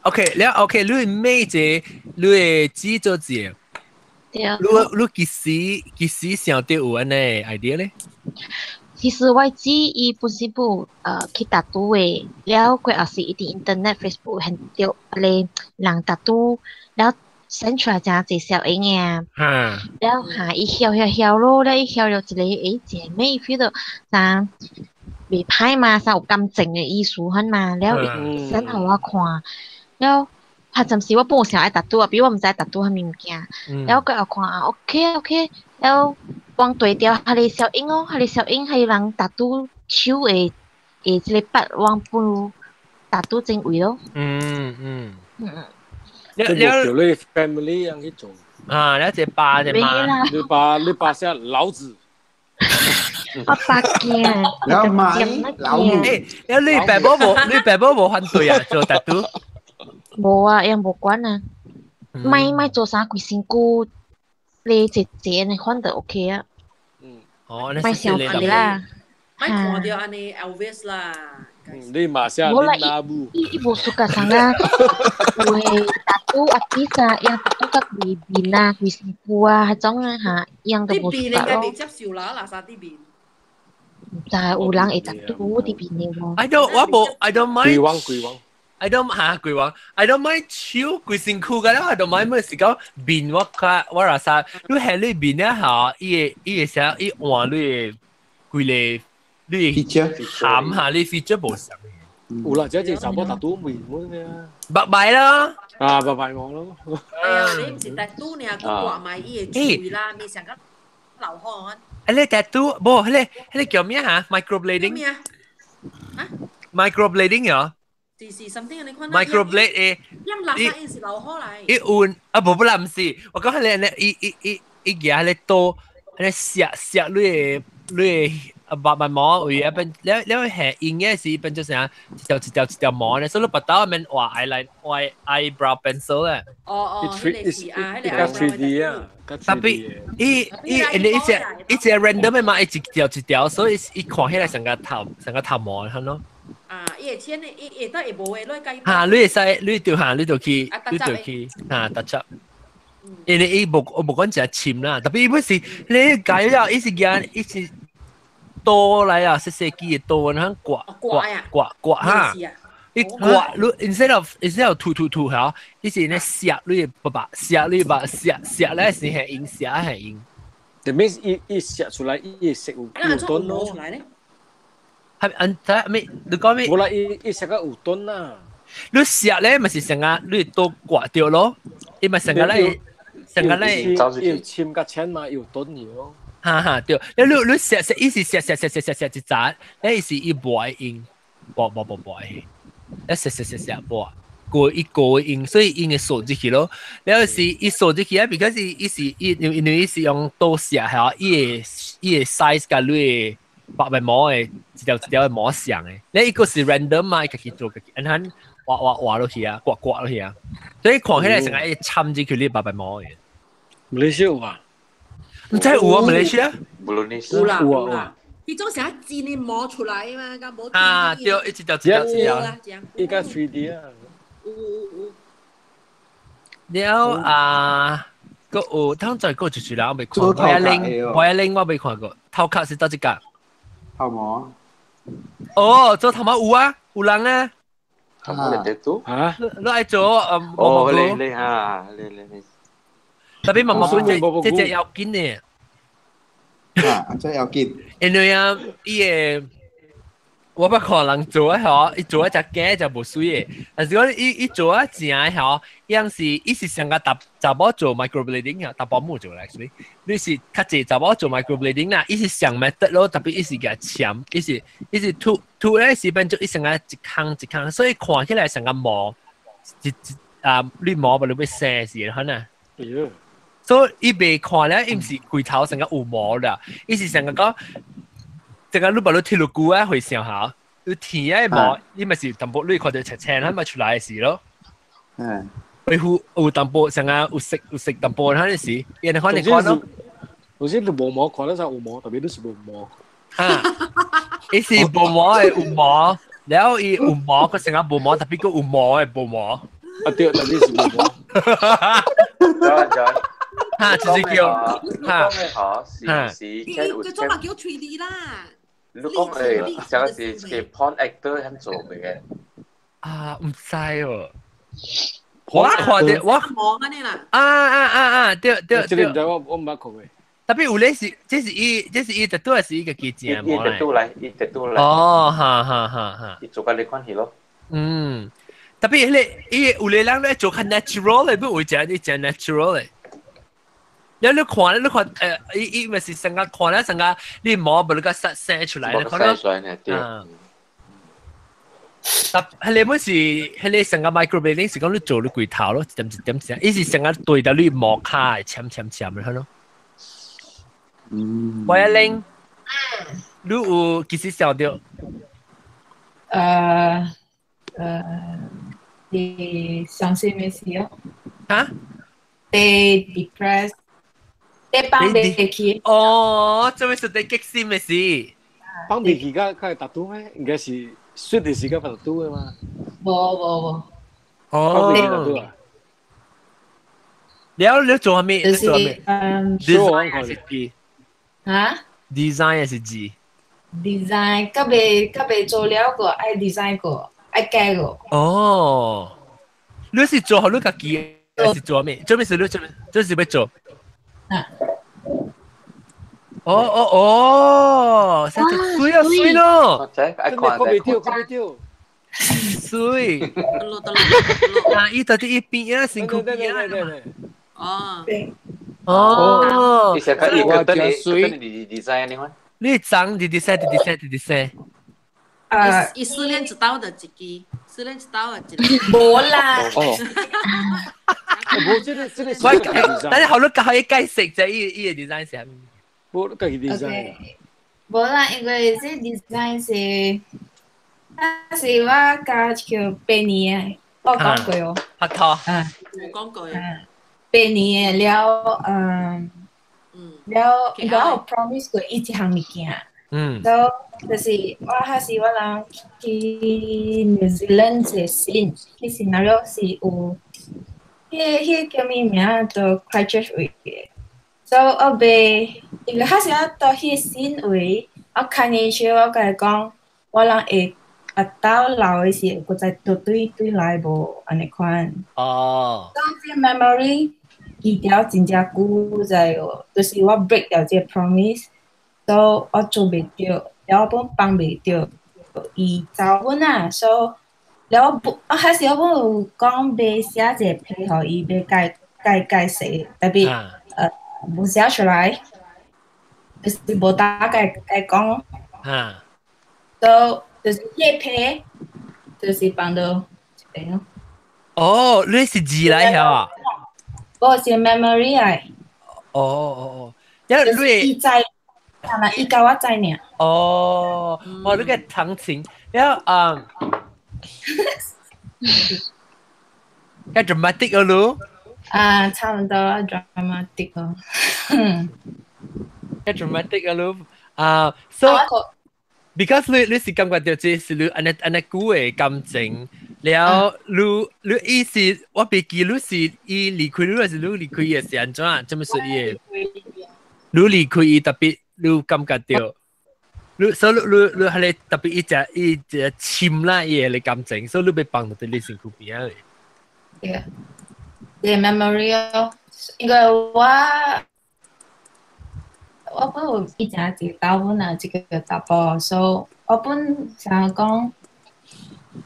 OK，了 OK，你每一個你會記做一個。對。你幾時想到有按呢 idea 咧？其實我知伊本身不去tattoo的，了過後是伊佇 internet、Facebook 看到彼個人tattoo，了生出來誠濟小影的啊。了哈，伊曉曉曉咯，了伊曉了一個欸姐妹 feel 到啥袂歹嘛，啥有感情的意思款嘛，了伊send 予我看，了。彼陣時我本想愛tattoo啊，比我毋知tattoo啥物物件，了過後看啊 OK OK，了往對調彼個小影哦，彼個小影彼個人tattoo手的的這個筆往本tattoo 真位咯。嗯嗯。嗯。了了叫你 family 樣去做。啊，你一爸一媽。你爸寫老子。我爸驚。老媽老母。欸，你爸母無你爸母無反對啊？做tattoo？無啊，伊無管啊，莫做啥規身軀，你一一按呢款就 OK 啊。哦，莫傷肥啦。莫看著按呢 Elvis 啦。你嘛寫無啦，伊無 suka 啥啊，有的tattoo artist啊，伊tattoo甲規面啊、規身軀啊，彼種啊哈，伊樣都無 suka 咯。面應該袂接受啦，垃圾佇面。毋知有人會tattoo佇面的無？I don't，我無，I don't mind。鬼王鬼王。 I don't 嚇鬼王，I don't mind 手規身軀個了，I don't mind 咩是講面我較我若啥，你係你面咧嚇，伊會啥，伊換你的規個你含下你 feature 無相。有啦，這隻查某tattoo面滿啊。白白啦。啊，白白我咯。哎呀，你毋是tattoo爾，閣掛埋伊的喙啦，面上個流汗。哎，你tattoo無，彼個叫咩嚇？Microblading。咩啊？Microblading 呀？是 something 你看。 Microblade 誒，因垃圾伊是流汗來。伊換啊，無不啦，毋是，我講彼個伊伊伊伊舉彼個刀，彼個削削你的你的白白毛位啊變，了了係應該是變做啥？一條一條一條毛咧，所以你白刀面畫 eyeliner 畫 eyebrow pencil 咧。哦哦，迄個是啊，迄個 3D 啊，特別伊伊你一隻一隻 random 的嘛，一條一條，所以伊看起來成個頭成個頭毛，係咯。啊，伊會簽的，伊會當會無的，你會嚇，你會使，你就嚇，你就去，你就去嚇，touch up。因為伊無我無講誠深啦，特別伊本是你改了，伊是驚伊是刀來啊，細細支的刀，然後刮刮刮刮哈，伊刮你 instead of 塗塗塗嚇，伊是咧削你的白削你白削削咧是係用削係用。特別伊伊削出來，伊會色有有鈍咯。係按睇咩？你講咩？無啦，伊伊削個有鈍啦。你削咧，咪是成個你刀刮掉咯，伊咪成個咧。成個咧，有深較淺嘛，有鈍咯。哈哈，對，你你你削削，伊是削削削削削削一層，你是伊無愛用，無無無無愛，你削削削削無，過伊過用，所以用會掃入去咯。了是伊掃入去啊，because 伊是伊因為伊是用刀削嚇，伊的伊的 size 佮你的白白毛的一條一條的毛像的。你伊個是 random 嘛，伊家己做家己，按陣畫畫畫落去啊，刮刮落去啊，所以看起來成個會摻入去你白白毛的。馬來西亞有啊？毋知有啊，馬來西亞？有啦有啦，彼種是真的毛出來嘛，敢無？啊，對，一條一條一條。伊較 3D 啊。有有有。了啊，閣有，通再閣一人我未看過。我一拎，我一拎我未看過。頭殼是佗一個？頭毛。哦，做頭毛有啊，有人啊。頭毛人哋做。啊？你愛做哦，你你啊，你你你。特別毛毛這這隻要緊的。啊，這要緊。因為啊，伊個我捌看人做啊，吼，伊做啊只假就無水的，但是講伊伊做啊正的吼，伊樣是伊是上個查查某做 microblading 啊，查甫母做來，所以你是較濟查某做 microblading 啦，伊是上 method 咯，特別伊是共攕，伊是伊是塗塗咧時變做伊成個一空一空，所以看起來成個毛一一啊，你毛無你欲生是可能。哎喲。所以伊袂看咧，伊毋是規頭成個有毛啦，伊是成個講，成個你把你鐵落久啊會想下，你天的毛，伊咪是淡薄你看到青青，佢咪出來的時咯。嗯。皮膚有淡薄成個有色有色淡薄，嗰陣時，伊你看你看咯。有時你無毛看得上有毛，特別你是無毛。哈，伊是無毛的有毛，然後伊有毛，佢成個無毛，特別個有毛的無毛。啊對，特別是無毛。對。哈，就是叫哈，哈，是佢做嘛叫 3D 啦。你講誒，上個是個 porn actor 肯做嘅。啊，毋知哦。我看著我毛安尼啦。啊啊啊啊！對對對。這個毋知我我毋捌看過。特別有咧是，這是伊，這是伊特拄是伊家己正毛來。伊特拄來，伊特拄來。哦，哈哈哈哈。伊做甲你款戲咯。嗯，特別彼個伊有個人咧做較 natural 咧，不會食你食 natural 咧。你你看咧，你看伊伊咪是成個看咧，成個你毛無你個生生出來，你看到。生出來呢，對。但彼個本是彼個成個 microblading 是講你做你規頭咯，一點一點一點，伊是成個對到你毛跤的攕攕攕的，咯。嗯。我一拎，你有幾時想著？你傷心的時哦。哈？你 depressed。你放袂去。哦，這位是你激心的事。放袂去較較會達到咩？應該是雪的時間達到的嘛。無無無。哦。放袂去達到啊。了你做啥物？你做啥物？ ，design 還是字？哈？design 還是字？design，佮未佮未做了個，愛 design 個，愛改個。哦。你是做好你家己，還是做啥物？做咩事？你做咩？這是欲做？啊！哦哦哦，水啊水咯！看袂著，看袂著。水。啊！伊到底伊邊啊，身軀邊啊。哦。哦。伊成個伊個等你等你 design 你看。你長直直生，直直生，直直生。啊！伊失戀一道的一支，失戀一道的一支。無啦。哦。無，這個這個。我，但是後來教伊解釋者，伊伊個 design 是啥物？無，家己 design。無啦，因為這 design 是，啊是我加叫八年的，我講過哦。拍拖。啊。有講過。八年的了，了，因為我有 promise 過伊一項物件。So 就是我還是我人去 New Zealand 一個 scene，彼 scenario 是有，彼個叫咩名？就 Christchurch 位的。So 我袂，因為還是我到彼個 scene 位，我看伊時我共伊講，我人會啊到老的時會閣再倒對對來無按呢款。So 這 memory 記掉真正久在哦，就是我 break 掉這個 promise，so 我做袂著，了我本放袂著，伊走阮啊，so 了我不，我還是我本有講欲寫一個批予伊，欲改改改寫，特別無寫出來，就是無大概該講。So 就是彼個批，就是放到這邊咯。哦，你是字來曉啊？無是 memory 來。哦哦哦，因為你伊知，啊，伊教我知爾。哦，哇，你個長情，然後較 dramatic 哦，你。啊，差唔多 dramatic 哦。較 dramatic 哦，你。啊，so because 你是感覺到這是你按呢按呢久的感情，了你你意思我袂記你是伊離開你，還是你離開伊是按怎？這麼說伊的？你離開伊特別，你感覺到，你所以你你係特別伊隻伊隻深啦伊的感情，所以你欲放佇你身軀邊仔。對，這 memory 哦，因為我本有以前一個查某啊，一個查埔，所以我本想講，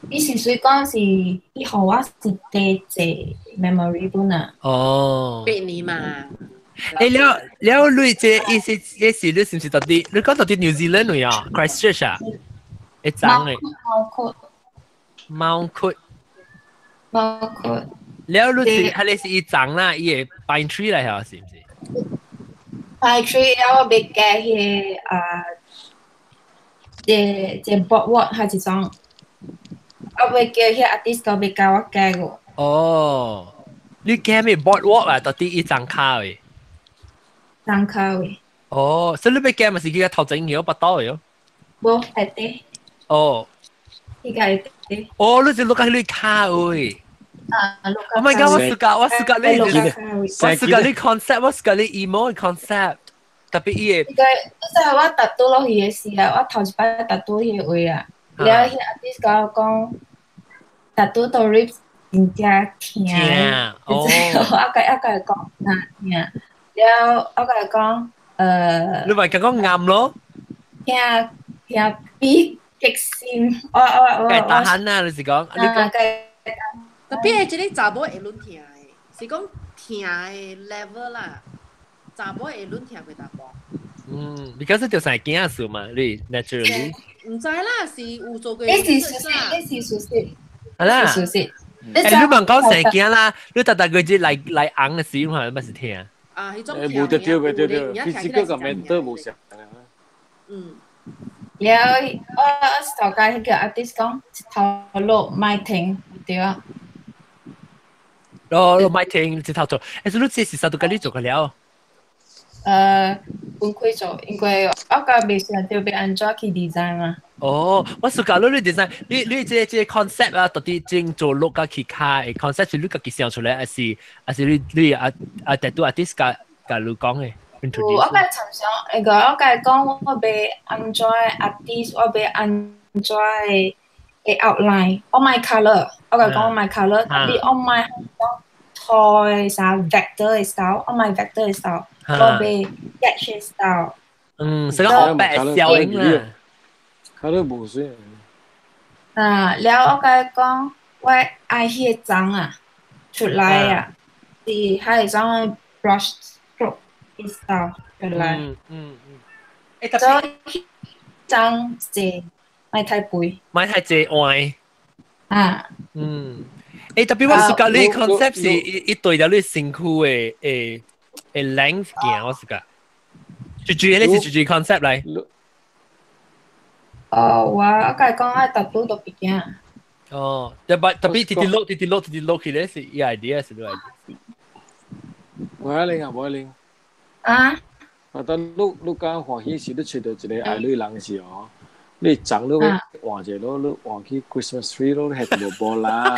伊是雖講是伊予我是第濟 memory 本啊。哦。 8年嘛。欸，了了，你這意思意思，你是毋是到佇你講到佇 New Zealand 位啊？Christchurch 啊？會長的。 Mount Mount Cook。 Mount Cook。了，你是彼个是伊種啦，伊個 pine tree 來曉是毋是？ Pine tree 了，我欲加彼個啊，這這 boardwalk 還是種，我欲叫彼個 artist 都欲教我加個。哦，你加咩 boardwalk 啊？到佇伊張跤的？張跤的。哦，所以你欲加嘛是去頭前橋腹肚的哦？無，下底。哦。伊個下底。哦，你是落甲你跤位。啊！Oh my god！我 suka 我 suka 你，我 suka 你 concept，我 suka 你 emo concept，特別伊個。伊個，就是我踏倒落去的時啊，我頭一擺踏倒彼個位啊，了彼 artist 共我講，踏倒到 ribs 真正疼。哦。我共我共伊講，啊疼，了我共伊講，你咪講講硬咯？疼疼比激心，我我我。會 tahan 啊！你是講？你講。特別係這個查某會攏疼的，是講疼的 level 啦。查某會攏疼過查某。嗯，because 就生囝數嘛，你 naturally。毋知啦，是有做過。你是事實，你是事實。係啦。事實。欸，你問講生囝啦，你逐逐個月來來紅的時，你嘛是疼。啊，彼種欸，無得對，袂得對，physical 佮 mental 無相。了，我我頭家彼個 artist 講，一頭路莫停，對啊。哦，你莫停，一頭做。欸，所以你這是啥都共你做過了？分開做，因為我較袂想著欲按怎去 design 嘛。哦，我 suka 你 design，你你這這 concept 啊，到底正做落甲去卡的 concept 是你家己想出來，還是還是你你啊啊 tattoo artist 共共你講的？我共參詳，那個我共伊講，我欲按怎 artist，我欲按怎的的 outline，我莫 colour，我共伊講我莫 colour，特別我莫講塗的啥 vector 的 style，我莫 vector 的 style，我欲 sketch 的 style。嗯，是個黑白效應啦。 colour 無水。啊，了我共伊講，我愛彼個鬃啊出來啊，是彼種 brush stroke 的 style 出來。所以鬃濟，莫太肥。莫太濟換。啊。嗯。欸，特別我 suka 你 concept 是伊伊對著你身軀的的的 length 行，我 suka。最主要你是最主 concept 來。哦，我甲伊講愛搭拄都別驚。哦，特別特別直直落直直落直直落去咧是伊 idea 是你 idea。我愛玲啊，我愛玲。啊？啊！當你講歡喜時，你揣到一個愛你人時哦，你長你要換一個咯，你換去 Christmas tree 咯，你係無無啦。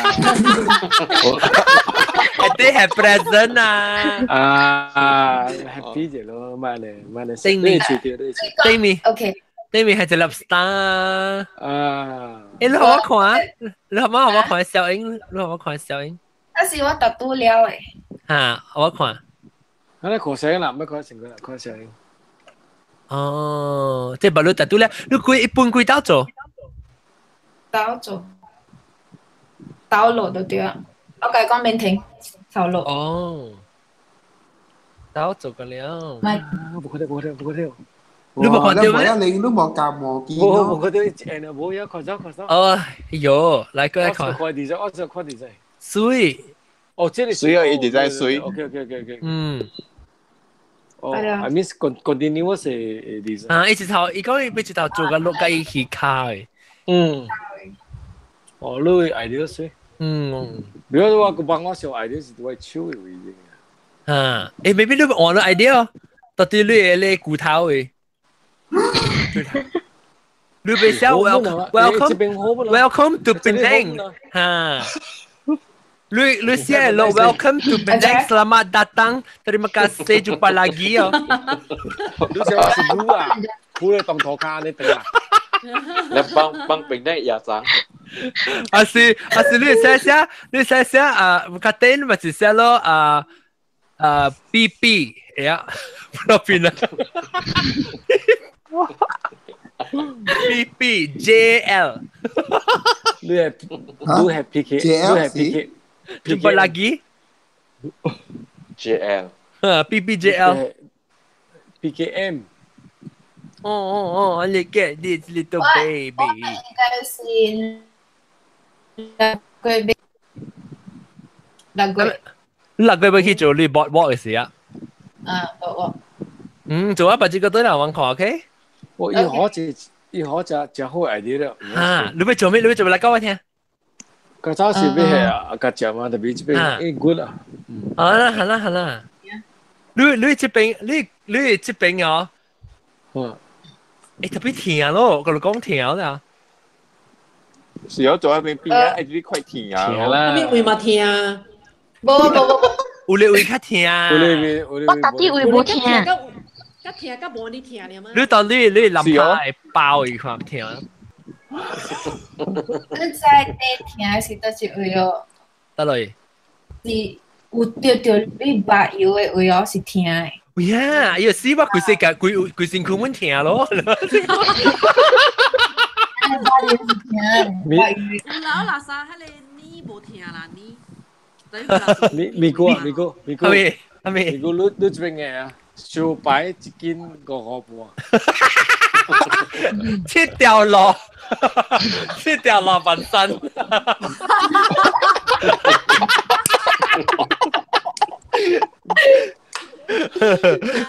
一定係 present 啊！啊，happy 者咯，買咧買咧，你揣到你揣。對面，OK。對面係一粒 star。啊！欸，你予我看，你予我看小英，你予我看小英。那是我搭拄了的。哈，我看。我咧看聲啦，唔看成個啦，看聲。哦，這別你搭拄了，你幾一般幾刀做？刀做，刀落就對啊。我共伊講免停，頭落。哦，刀做個了。唔係，無看到，無看到，無看到。你無看到咩？你都無夾無見咯。無看到一按無影，看走看走。哦，哎喲，來過來看。我看電視，我就看電視。水。哦，這裡水啊，一直在水。 OK。嗯。哦，I mean continuous 的 design。啊，一直頭，伊講伊欲一頭做個落甲伊去卡的。嗯。哦，你 idea 水。嗯。比如我個幫我想 idea 是我手的位置。啊，欸，maybe 你換了 idea，到底你的你骨頭的。你欲寫 welcome welcome to Penang 哈。你寫咯，welcome to Penang, selamat datang, terima kasih, jumpa lagi 哦。你寫我是女啊，鋪咧當塗跤你對啊。你幫幫 Penang 也長。啊是你寫寫你寫寫啊，較頂咪是寫咯啊啊 B B 呀，邊啦。B B J L，你係 P K，你係 P K。 Jumpa lagi. J L. Ha, P P J L. P K M. Oh, look at this little baby. 我應該是6個月，6個月。 6個月去做你 boardwalk 嘅時啊？啊，boardwalk。嗯，做啊，把這個對人玩看，OK？我伊可一伊可食食好 idea 了。啊，你欲做咩？你欲做咩來講我聽？較早是欲係啊，較食嘛，特別這邊欸 good 啊。好啦好啦好啦，你這邊你這邊哦，嗯，欸特別甜咯，我講甜啦。是我做一邊邊啊，愛你快甜啊。甜啦。咩位嘛甜？無無無無，有咧位較甜。有咧位有咧我到底位無疼。較疼較無你疼了嗎？你到你你林牌會包伊看疼。你知第疼是佗一位哦？佗落？是有著著你目油的位哦，是疼的。呀，伊死我規世界規規身軀阮疼咯。咪老垃圾，彼个你無疼啦，你。美美國啊，美國美國，阿咪阿咪，美國你你這邊嘅啊，燒白一斤5塊半。七條路，七條路半山。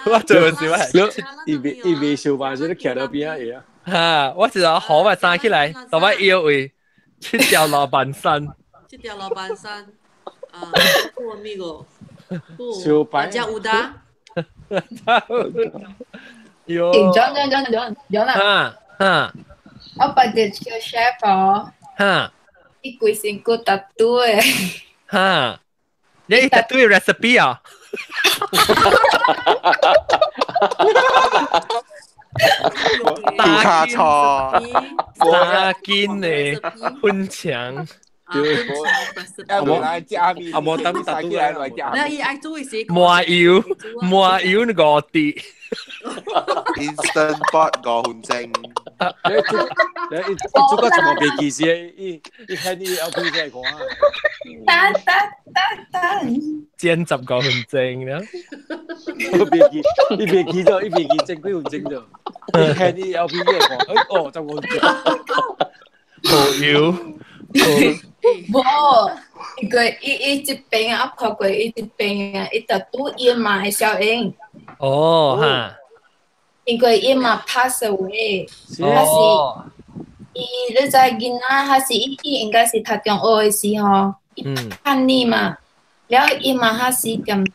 我做事我伊未伊未燒白，就你徛到邊仔會啊？哈！我一個好我站起來，到我腰位，七條路半山。七條路半山，啊，我咪個，燒白。加烏達。喲。講講講講講啦。哈哈。我捌著叫 chef 哦。哈。伊規身軀 tattoo 的。哈。你 tattoo 的 recipe 啊？打錯，打筋的粉腸。對，阿無阿無等打起來來食。那伊愛做是麻油麻油五滴。 Instant pot 5分鐘。你你做個全部袂記事，伊伊睇你 LP 出來看。等等等等。煎15分鐘了。我袂記，伊袂記咗，伊袂記整幾分鐘咗。伊睇你 LP 出來看，哎哦，15分鐘。無油。無，伊個伊伊這邊啊，看過伊這邊啊，伊就拄伊媽的小英。哦哈。因為伊媽 pass away，但是伊你知囡仔還是伊應該是讀中學的時候，伊叛逆嘛，了伊嘛還是踮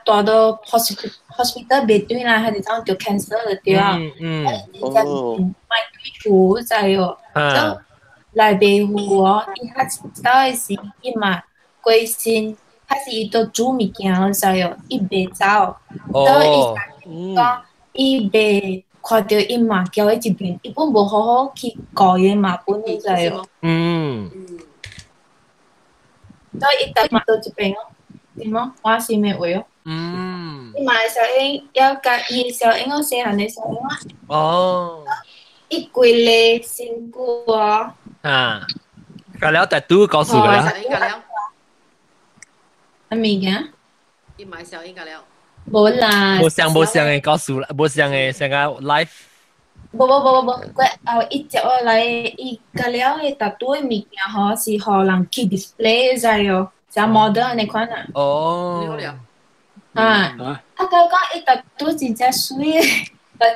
大到 hospital 袂對啦，還是怎就 cancer 就對啊。哦。買對厝知哦，就來袂赴哦，伊較早的時，伊嘛過身，還是伊都煮物件，你知哦，伊袂走，所以伊講伊袂看到伊媽交伊一邊，伊本無好好去顧伊媽本，你知哦。所以伊逐嘛倒一邊哦，對無？我是咩話哦？伊媽的小英要甲伊的小英哦，細漢的小英啊。伊規个身軀哦。啊，甲了 tattoo 告訴佢啦。啥物件？伊買小英甲了。無啦。無像無像的告訴，無像的像個 life。無無無無無，過後伊接落來，伊甲了的 tattoo 的物件吼，是予人去 display 知哦，像 model 按呢款啊。哦。啊。啊，佮講伊 tattoo 真正媠，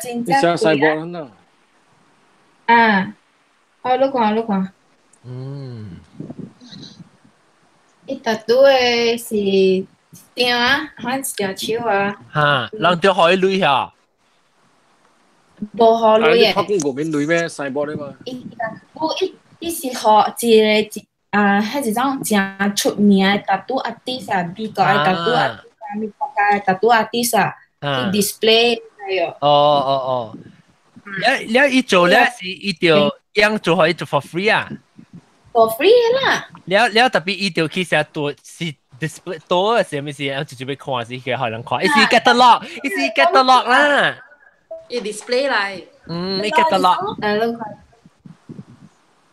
真正貴啊。啊，好，你看，你看。伊 tattoo 的是一張啊，還一條手啊。哈，人著予伊鐳遐。無予鐳的。拍廣告免鐳咩？賽博的嘛。伊無伊伊是予一個一啊，彼一種誠出名的 tattoo artist 啊，美國的 tattoo artist 啊，美國的 tattoo artist 啊，去 display 哦哦哦。了了，伊做了是伊就樣做予伊做 for free 啊。 for free 啦。了了特別伊就去寫多是 display 多的是啥物事？直接欲看是去予人看，伊是 catalog，伊是 catalog 啦。伊 display 來。嗯，伊 catalog。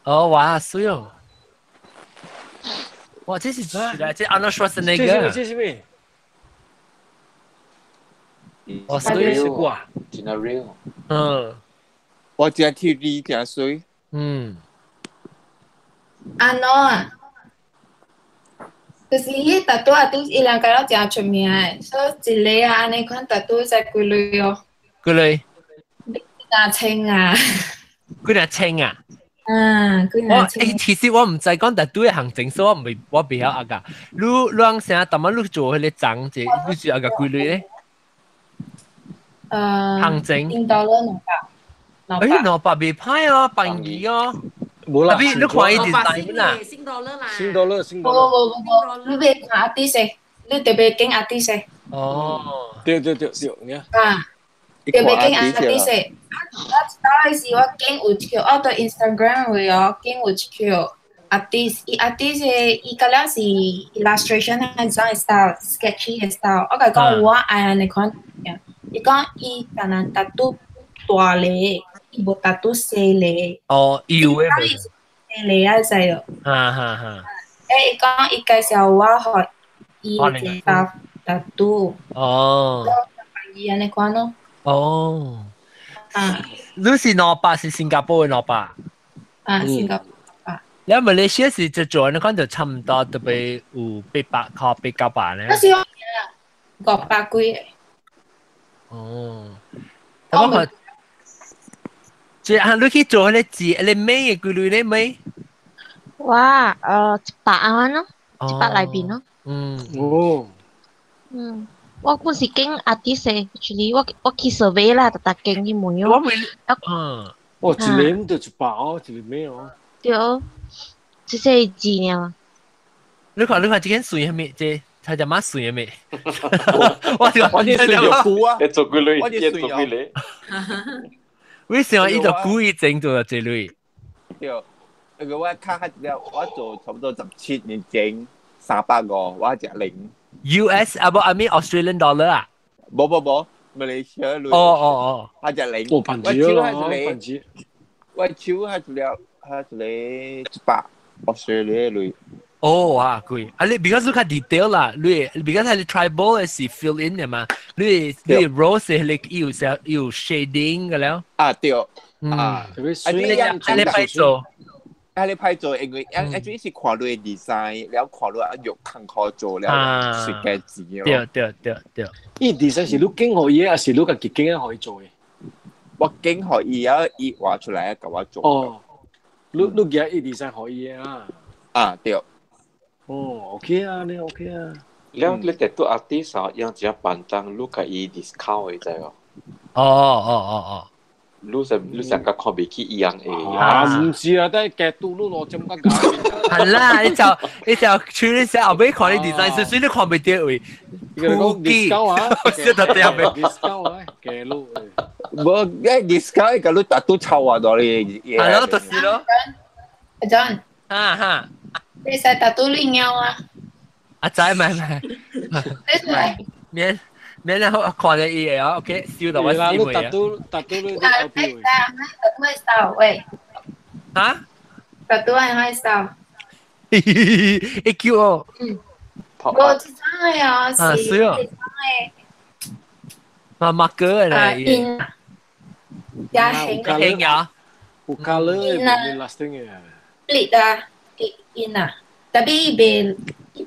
哦，哇，媠哦！哇，這是來這 Arnold Schwarzenegger。這是咩？哦，媠啊！真係 real。我真 TV 真媠。安怎啊？就是彼 tattoo artist 伊人感覺誠出名的，所以一個啊，按呢款 tattoo 才幾鐳哦。幾鐳？幾若千啊？幾若千啊？啊，幾若千。我其實我毋知講 tattoo 的行情，所以我未我袂曉阿個。你你按啥？逐擺你做彼個欉者，你是阿個幾鐳咧？行情。頂多兩百。哎，200袂歹哦，便宜哦。無啦，特別你看伊 design 啦，新多樂啦，新多樂，新多樂。無無無無，你別看 artist，你特別揀 artist。哦，對對對對，你啊。特別揀 artist。啊，我當時我揀有一個，我佇 Instagram 位哦，揀有一個 artist，伊 artist 伊個了是 illustration 還是怎 style，sketchy 的 style。我共伊講我愛按呢款，伊講伊干焦 tattoo 大个。伊無 tattoo 細个。哦，有的。細个啊，知哦。哈哈哈。欸，伊講伊介紹我予伊一個 tattoo。哦。伊按呢款咯。哦。啊。你是200是新加坡的兩百？啊，新加坡200。你馬來西亞是就做按呢款就差唔多，特別有800塊、800-900呢。那是500幾。哦。我看。這啊，你去做彼個字，彼個美的幾鐳咧美？哇，100按咯，100內邊咯。哦。我本是揀 artist，actually 我我去 survey 啦，逐逐間去問我未，哦，一個就100哦，一個咩哦？對，這些字爾。你看，你看，這間水啥物？這他只馬水啥物？我我啲水就久啊，你做幾鐳？我啲水做幾鐳？為什麼伊就故意整做這類？對，因為我看下了，我做差不多17年前350，我一零。 US 啊，無 I mean Australian dollar 啊？無無無，馬來西亞鐳。哦哦哦，我一零。哦，盤子咯，盤子。我手係一了，係一個100 Australia 鐳。哦，哇，貴！啊，你 because 你較 detail 啦，你 because 係 tribal 是 fill in 的嘛，你你 rose 係你有有 shading 嘅了。啊對，啊，啊你你歹做，啊你歹做，因為啊啊主要是看你 design，了看你啊用工課做了設計字咯。對對對對。伊 design 是你揀予伊，還是你家己揀予伊做的？我揀予伊啊，伊畫出來，共我做。哦。你夾一 design 可以啊。啊對。哦，OK 啊，你 OK 啊。了你 tattoo artist 啊，用一板凳，你可以 discount 的知哦。哦哦哦哦。你想你想甲看袂起一樣的。啊，唔是啊，但係夾到你攞針甲搞。係啦，你就處理成後尾看你 design，所以你看袂到位。伊個講 discount 啊，識得點嘅 discount 啊，夾路。無，一 discount 個你 tattoo 臭啊，多哩。係咯，就是咯。阿 John。哈哈。你使 tattoo 你貓啊？阿仔，唔係唔係。你免免啦，我看到伊個，OK，笑到我死未啊！ tattoo tattoo 你啊，你 tattoo 愛 style 喂？嚇？tattoo 愛 style？一叫哦。嗯。我這張的啊，是這張的。啊，馬哥啊，嚟。印。加興。興啊！有 colour 嘅，lasting 嘅。 split 啊，印啊，tapi 袂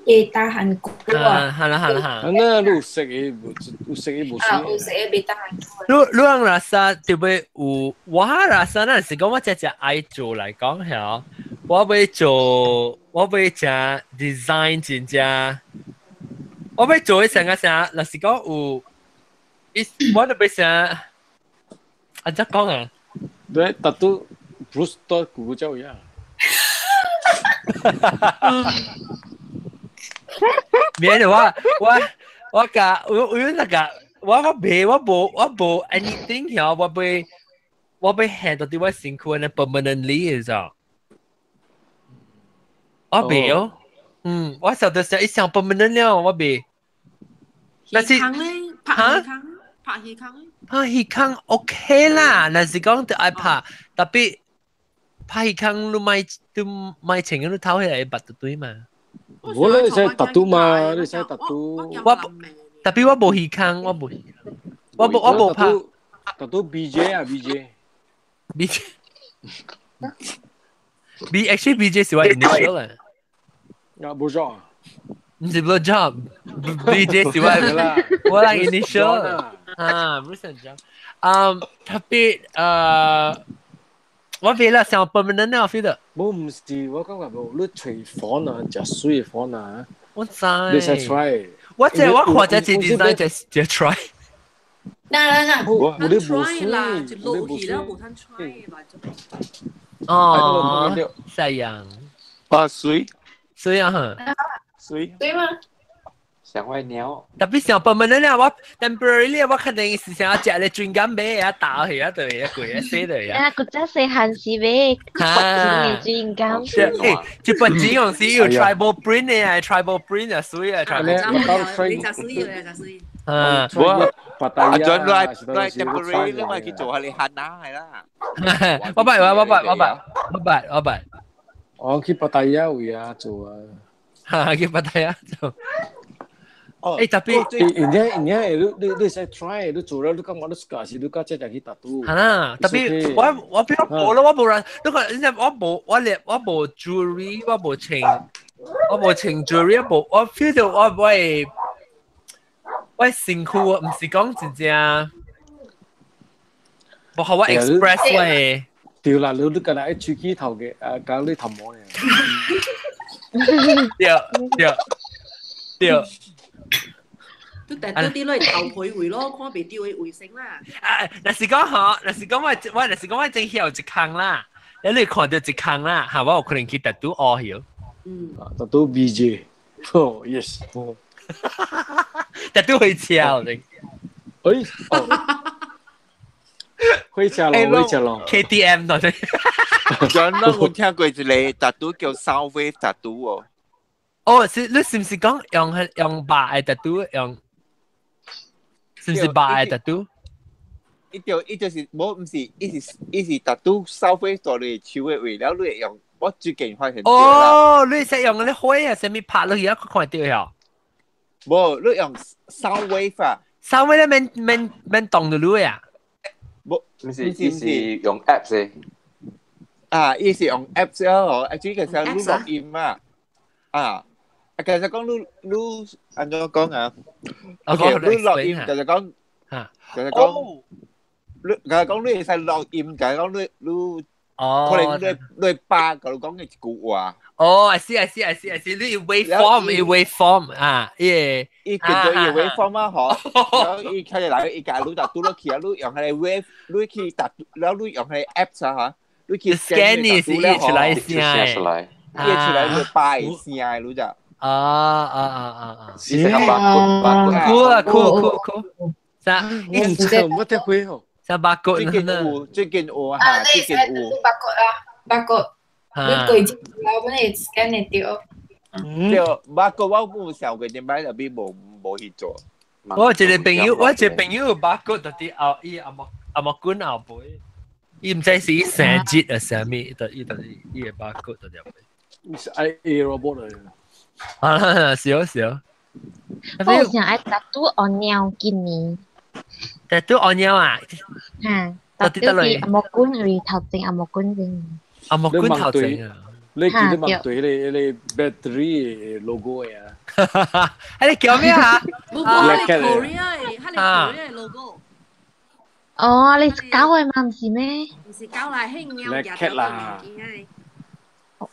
會tahan 久啊。係啦係啦係。那你有色嘅無？有色嘅無？啊，有色嘅袂tahan 久。你你人rasa 特別有，我rasa 那是講我只只愛做來講嚇，我欲做，我欲食 design 真正，我欲做成個啥？若是講有，伊我特別想，按怎講啊？對，tattoo Bruce 都古照一樣。免我甲我我那個我我袂我無我無 anything 曉，我袂我欲下到啲我身軀呢 permanently 嘅咋，我袂哦，嗯，我曉得是一想 permanent 了，我袂。那是拍戲空拍戲空拍戲空 OK 啦，若是講就愛拍，特別拍戲空你買你買穿你頭起來捌就對嘛。我咧使 tattoo 嘛，你使 tattoo。我特別我無耳坑，我無耳坑，我無我無拍。 tattoo BJ 啊 BJ。 BJ。 B actually BJ 是我 initial 啊。啊，冇錯。唔是 blow job，BJ 是我我啦 initial 啊，不是 job。嗯，特別我 feel 啦，想 permanent 我 feel 到。冇唔是，我感覺無，你隨房啊，食水房啊。我知。你使 try。我這我看這一 design 就就 try。嗱嗱嗱。我你無水啦，就落去了，無通 try 啦。哦，西洋。啊，水。水啊！水。對嗎？想外鳥。特別想 permanent 咧，我 temporary 我肯定是想要食咧專金買啊，打去啊，對啊，貴啊，死對啊。啊，古早細漢時買，專金。誒，這本錢用是有 tribal print 嘅啊，tribal print 啊，水啊，tribal。你食水啊，食水。啊，我阿 John 來來 temporary 你咪去做下你漢娜係啦。我捌我捌我捌我捌我捌。我去芭達雅位啊做啊。哈，去芭達雅做。誒特別，而且而且你你你使 try，你做了你感覺你 suka 是你甲這只去 tattoo。係啦，特別我我比較無咯，我無人，你看你我無我連我無 jewelry，我無穿，我無穿 jewelry，我無我 feel 到我我我身軀唔是講真正，無予我 express 我的。對啦，你你敢若愛喙齒頭嘅，啊，講你頭毛嘅。對對對。都但都啲攞頭皮位咯，看袂到的衛生啦。啊，若是講吼，若是講我我若是講我真曉一空啦，你看到一空啦，嚇我有可能去 tattoo 學曉。嗯。 tattoo BJ，哦 yes。 tattoo 會車你。哎，會車咯，會車咯。 KTM 咯。真啦，我聽過一個 tattoo 叫 Sound Wave tattoo 哦。哦，是你是唔是講用用白的 tattoo 用？是唔是白的 tattoo？伊就伊就是無，毋是，伊是伊是 tattoo 收費在你手的位，了你會用。我最近發現哦，你識用嗰啲火啊，啥物拍落去啊，看到呀？無，你用 sound wave 啊？sound wave 免免免動到你啊？無，毋是，伊是用 app 嘅。啊，伊是用 app 哦，actually 其實你錄音啊，啊。啊，其實講你你按怎講啊？OK，你錄音就是講，就是講，你就是講你會使錄音，就是講你你哦，可能你巴佢講嘅一句話。哦，I see I see I see I see，你 waveform，伊 waveform 啊，伊伊叫做伊 waveform 啊，嗬，然後伊開嚟伊家你就拄落去啊，你用佢 wave，你去達，然後你用佢 apps 啊，嚇，你去 scan 你是伊出來聲，出來，伊出來你巴聲的，你就啊啊啊啊啊，是個巴骨巴骨，酷啊酷酷酷，啥？我唔知乜得會哦，啥巴骨？最近有，最近有啊，最近有巴骨啊，巴骨。你鬼子我本來 scan 會到。對，巴骨我冇想過點解特別無去做。我一個朋友，我一個朋友巴骨特啲後伊阿莫阿莫管後背，伊毋知是伊生日啊啥物，就伊就伊個巴骨特啲。是 I A robot 嚟。啊，是是。我想愛タトゥ按鳥今年。タトゥ按鳥啊？嚇，タトゥ是阿莫管為頭前阿莫管先。阿莫管頭前啊！你記得問對你你 battery logo 啊？啊，你叫咩啊？冇冇，係 Korea 嘅，係 Korea 嘅 logo。哦，你搞嘅嘛，唔是咩？唔是搞嚟，係鳥夾咗個物件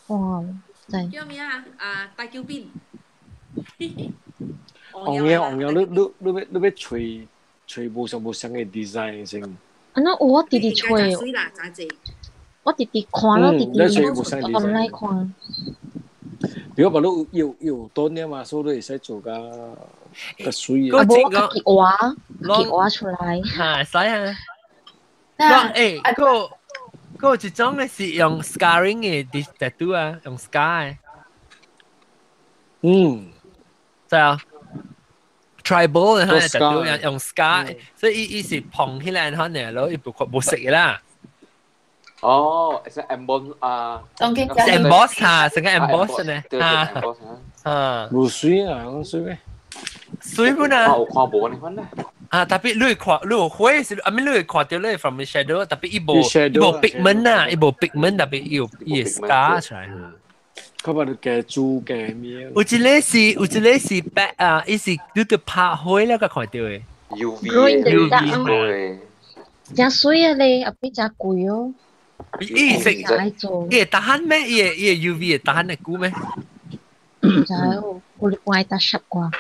哦，對。叫咩啊？啊，大橋邊。紅嘅紅嘅，你你要吹吹無相無相嘅 design 先。啊，那我直直吹。我直直看咯，直直 online 看。如果話你有有多年嘛，所以你會使做較較水。啊，無家己畫，家己畫出來。嚇，使啊！嗱，誒，個個一種嘅是用 scarring 嘅 tattoo 啊，用 scar 嘅。嗯，對啊。tribal 嘅 tattoo 用 scar，所以伊是膨起來可能咯，伊無無色嘅啦。哦，係 emboss 啊，emboss 嚇，成個 emboss 呢，嚇，啊，無水啊，講水咩？水本啊，我看無呢款啦。啊，特別你會看，你有灰是，啊，咪你會看到你 from shadow，特別伊無伊無 pigment 啊，伊無 pigment，特別伊有伊 scar 出來。佢把你加豬加咩？有一個是有一個是白啊，伊是你著拍灰了，個看到的。 UV 嘅，真水啊咧，後邊真貴哦。伊食伊會打鼾咩？伊會伊會 UV 會打鼾的久咩？唔知哦，我我愛打濕啩。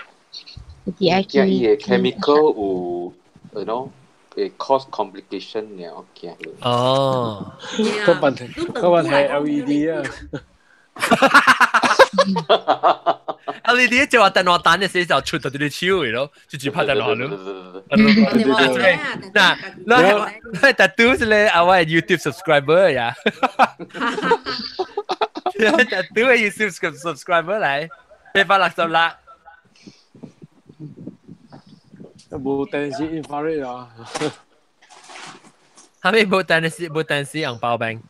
伊愛去。伊的 chemical 有，you know，會 cause complication 嘅，我驚。哦。個問題個問題係 LED 啊。 LED 就話電話單嘅時候出到啲手嘅咯，就只拍電話咯。嗱，你特嘟是咧，啊我係 YouTube subscriber 呀。特嘟係 YouTube subscriber 嚟，866。無電視 infrared 啊。係咪無電視？無電視用包冰。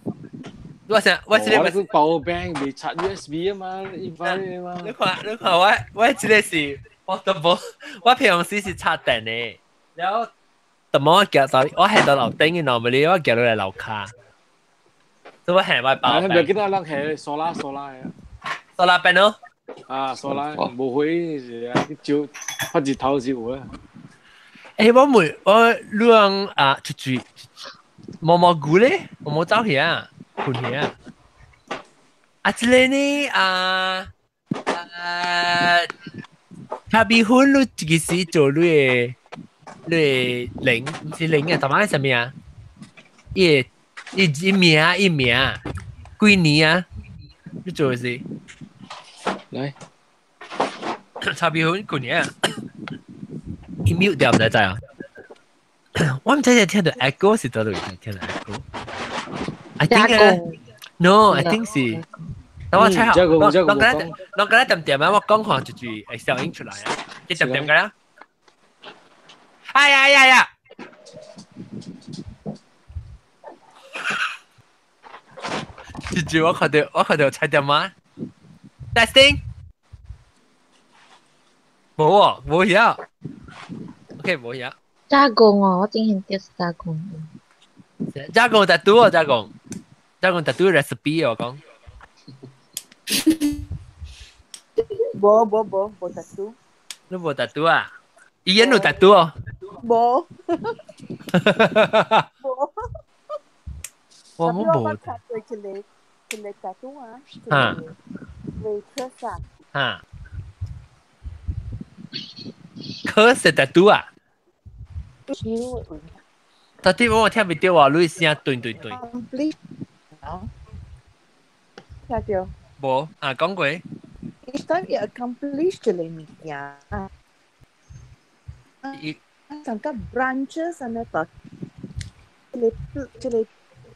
我想我這個是 power bank 未插 USB 啊嘛，infrared 啊嘛。你看你看我我這個是我都無，我平常時是插電的，然後怎麼夾到我行到樓頂嘅 normally 我夾落來樓跤，所以我行我 power bank。唔記得人係 solar solar 嘅。 solar panel。啊，solar 無會是啊，照發日頭是有啊。誒，我每我兩啊出去毛毛菇咧，我冇走去啊。困去啊！啊，這個呢啊啊，咖啡粉你一時做你的你的零，毋是零啊，台灣啥物啊？伊伊伊名伊名幾年啊？你做的是？來，咖啡粉幾年啊？伊 mute 掉毋知知啊？我毋知只聽到 echo 是佗落聽到 echo。I think no, I think 是。等我睇下，我我我我剛才點點啊，我講看一句會效應出來啊，你點點個啦？哎呀呀呀！一句我看到我看到猜點嗎？Testing，冇喎，冇嘢。OK，冇嘢。加工哦，我之前就是加工。加工特拄哦，加工。加工特拄 recipe 我講。無無無無特拄。你無特拄啊？伊演有特拄哦。無。無。我冇無。我看過一個 tattoo 啊，啊，waitress 啊，哈，可是 tattoo 啊？到底我聽唔到啊，你聲斷斷斷。聽到。無啊，講過。 Each time you accomplish 一個物件，上個 branches 安尼把，一個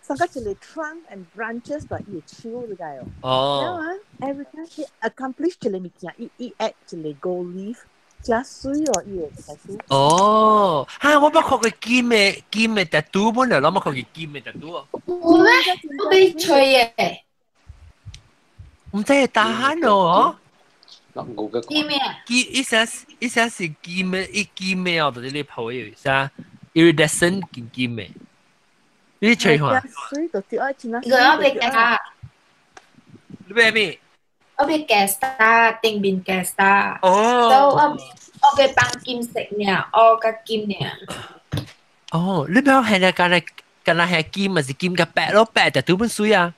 上個一個 trunk and branches 把伊手你知哦。哦。然後啊，every time he accomplish 一個物件，伊 add 一個 gold leaf，真水哦，伊個 tattoo。哦，哈！我捌看過金的 tattoo 本來，我捌看過金的 tattoo 哦。有咩？我被吹耶！唔知打鼾哦。我嘅金咩？金一聲是金的，一金的哦，就是你抱的啥 iridescent 金金的。你吹看？水就對愛真啊。個我被夾。你咩咩？我被夾 star，頂面夾 star。哦。所以我被放金色爾，我個金爾。哦，你表係咧，敢若係金，咪是金甲白咯，白就拄本水啊。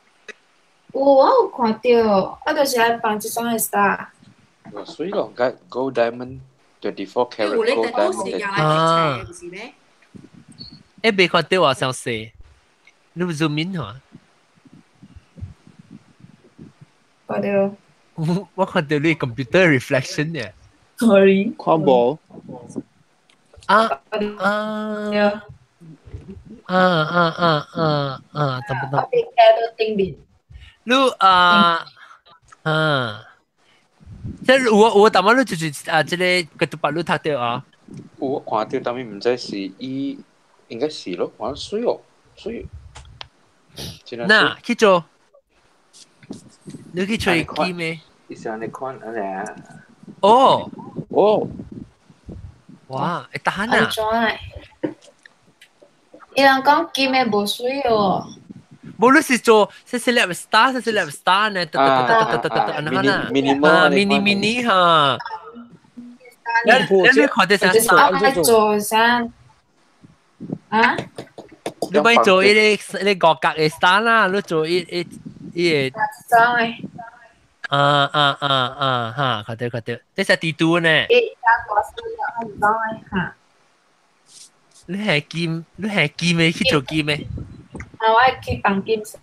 有，我有看到，我就是愛放這種的 star。水咯，個 gold diamond 24 karat 有咧 gold ，tattoo 是 diamond 用來貼冊，毋是咩？欸，未看到啊，傷細，你有 zoom in 嚇？看到。我看到你 computer reflection 呢。 Sorry。看無。啊啊啊啊啊啊啊！得唔得？我被夾到頂面。你啊啊！即係我淡薄你就是啊，這個個都把你讀到啊。有我看到，但係毋知是伊應該是咯，看水哦，水。嗱，去做，你去吹機咩？伊是按呢款，按呢啊。哦哦，哇！會打安啊！怎的？伊人講金的無水哦。無你是做細細粒 star，細細粒 star 呢？得得得得得得得，按呢啊，mini mini 哈。你看得啥？就是我愛做啥？啊？你咪做一個一個五角的 star 啦，你做一個。裝的。啊啊啊啊哈！看到看到，這是地圖呢。伊家大細按裝的哈。你係金，你係金的去做金的。啊，我愛去放金色。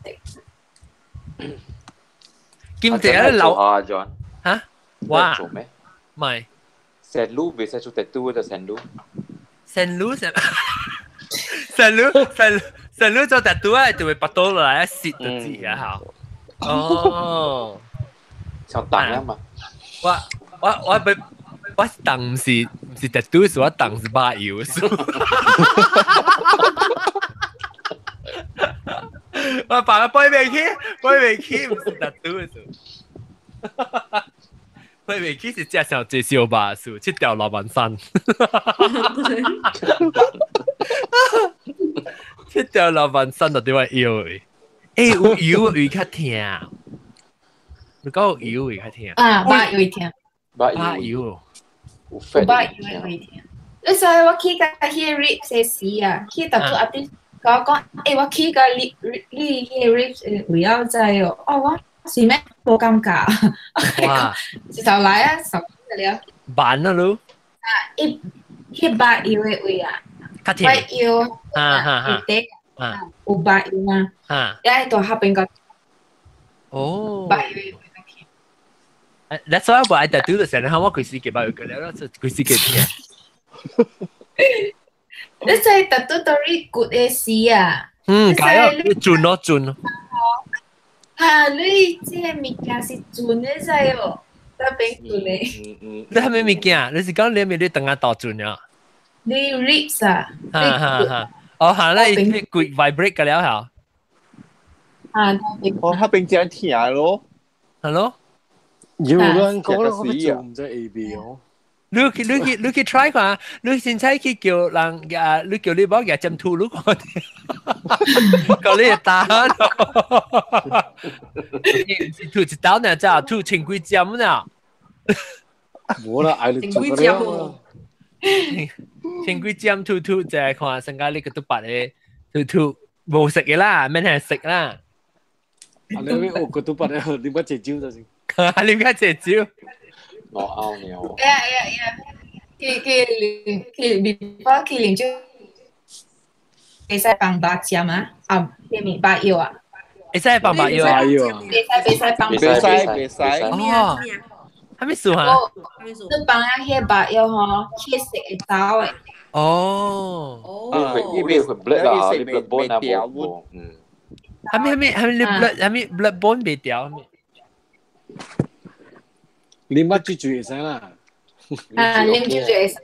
金這個老啊，John。嚇？哇！做咩？唔係。成路袂使做 tattoo 就成路。成路成。成路成成路做 tattoo 啊，就會拔刀落來，一蝕就知啊嚇。哦。像擋啊嘛。我被我擋毋是 tattoo，是我擋是把油。我把個背袂起，背袂起，毋是 tattoo 數。背袂起是食上濟小肉數，這條老板山。這條老板山就對我腰的。欸，有油會較疼。你講有油會較疼。啊，肉會疼。肉油。有肉油會疼。你知我去甲彼個 ribs 的時啊，去特做阿啲。甲我講，欸，我去甲你彼個 ribs 位了知哦，哦，我是咩無感覺？哇！一頭來啊，十了。慢啊你。啊，伊彼肉油的位啊，肉油啊，底啊，有肉油啊，啊，也喺度下邊個。哦。肉油。 That's why 我愛 tattoo 的時候，我規時給肉油過了，就規時給疼。你知 tattoo 都是骨的事啊。嗯，解啊，你轉咯轉咯。哈，你這個物件是轉的知哦，特別轉的。你係咩物件？你是講你咪你等下倒轉啊？你 ribs 啊？哈哈哈！哦，嚇，你骨 vibrate 個了嚇。啊，哦，那邊真疼咯。係咯。有人講啦，我做毋知 A B 哦。你去 try 看，你現在去叫人啊，你叫你某舉針吐，你看，叫你打咯。你吐一刀呢，咋吐千幾針呢？無啦，愛你做個了。千幾針吐吐，就係看，成家你個都白的吐吐，無食嘅啦，免係食啦。啊，你咩我個都不咧，你乜隻招就先。你乜隻招？我拗你哦。哎呀哎呀，佢佢佢佢佢啉酒，會使放白針啊？啊，迄物白藥啊？會使放白藥啊？袂使放。袂使袂使。哦。係咩數啊？你放啊，迄白藥吼，血色會走的。哦。哦。伊會 blood 啦，你 blood bone 啊，無嗯。係咩 blood 係咩 blood bone 袂掉？啉乜酒會使啦？啊，啉酒就會使。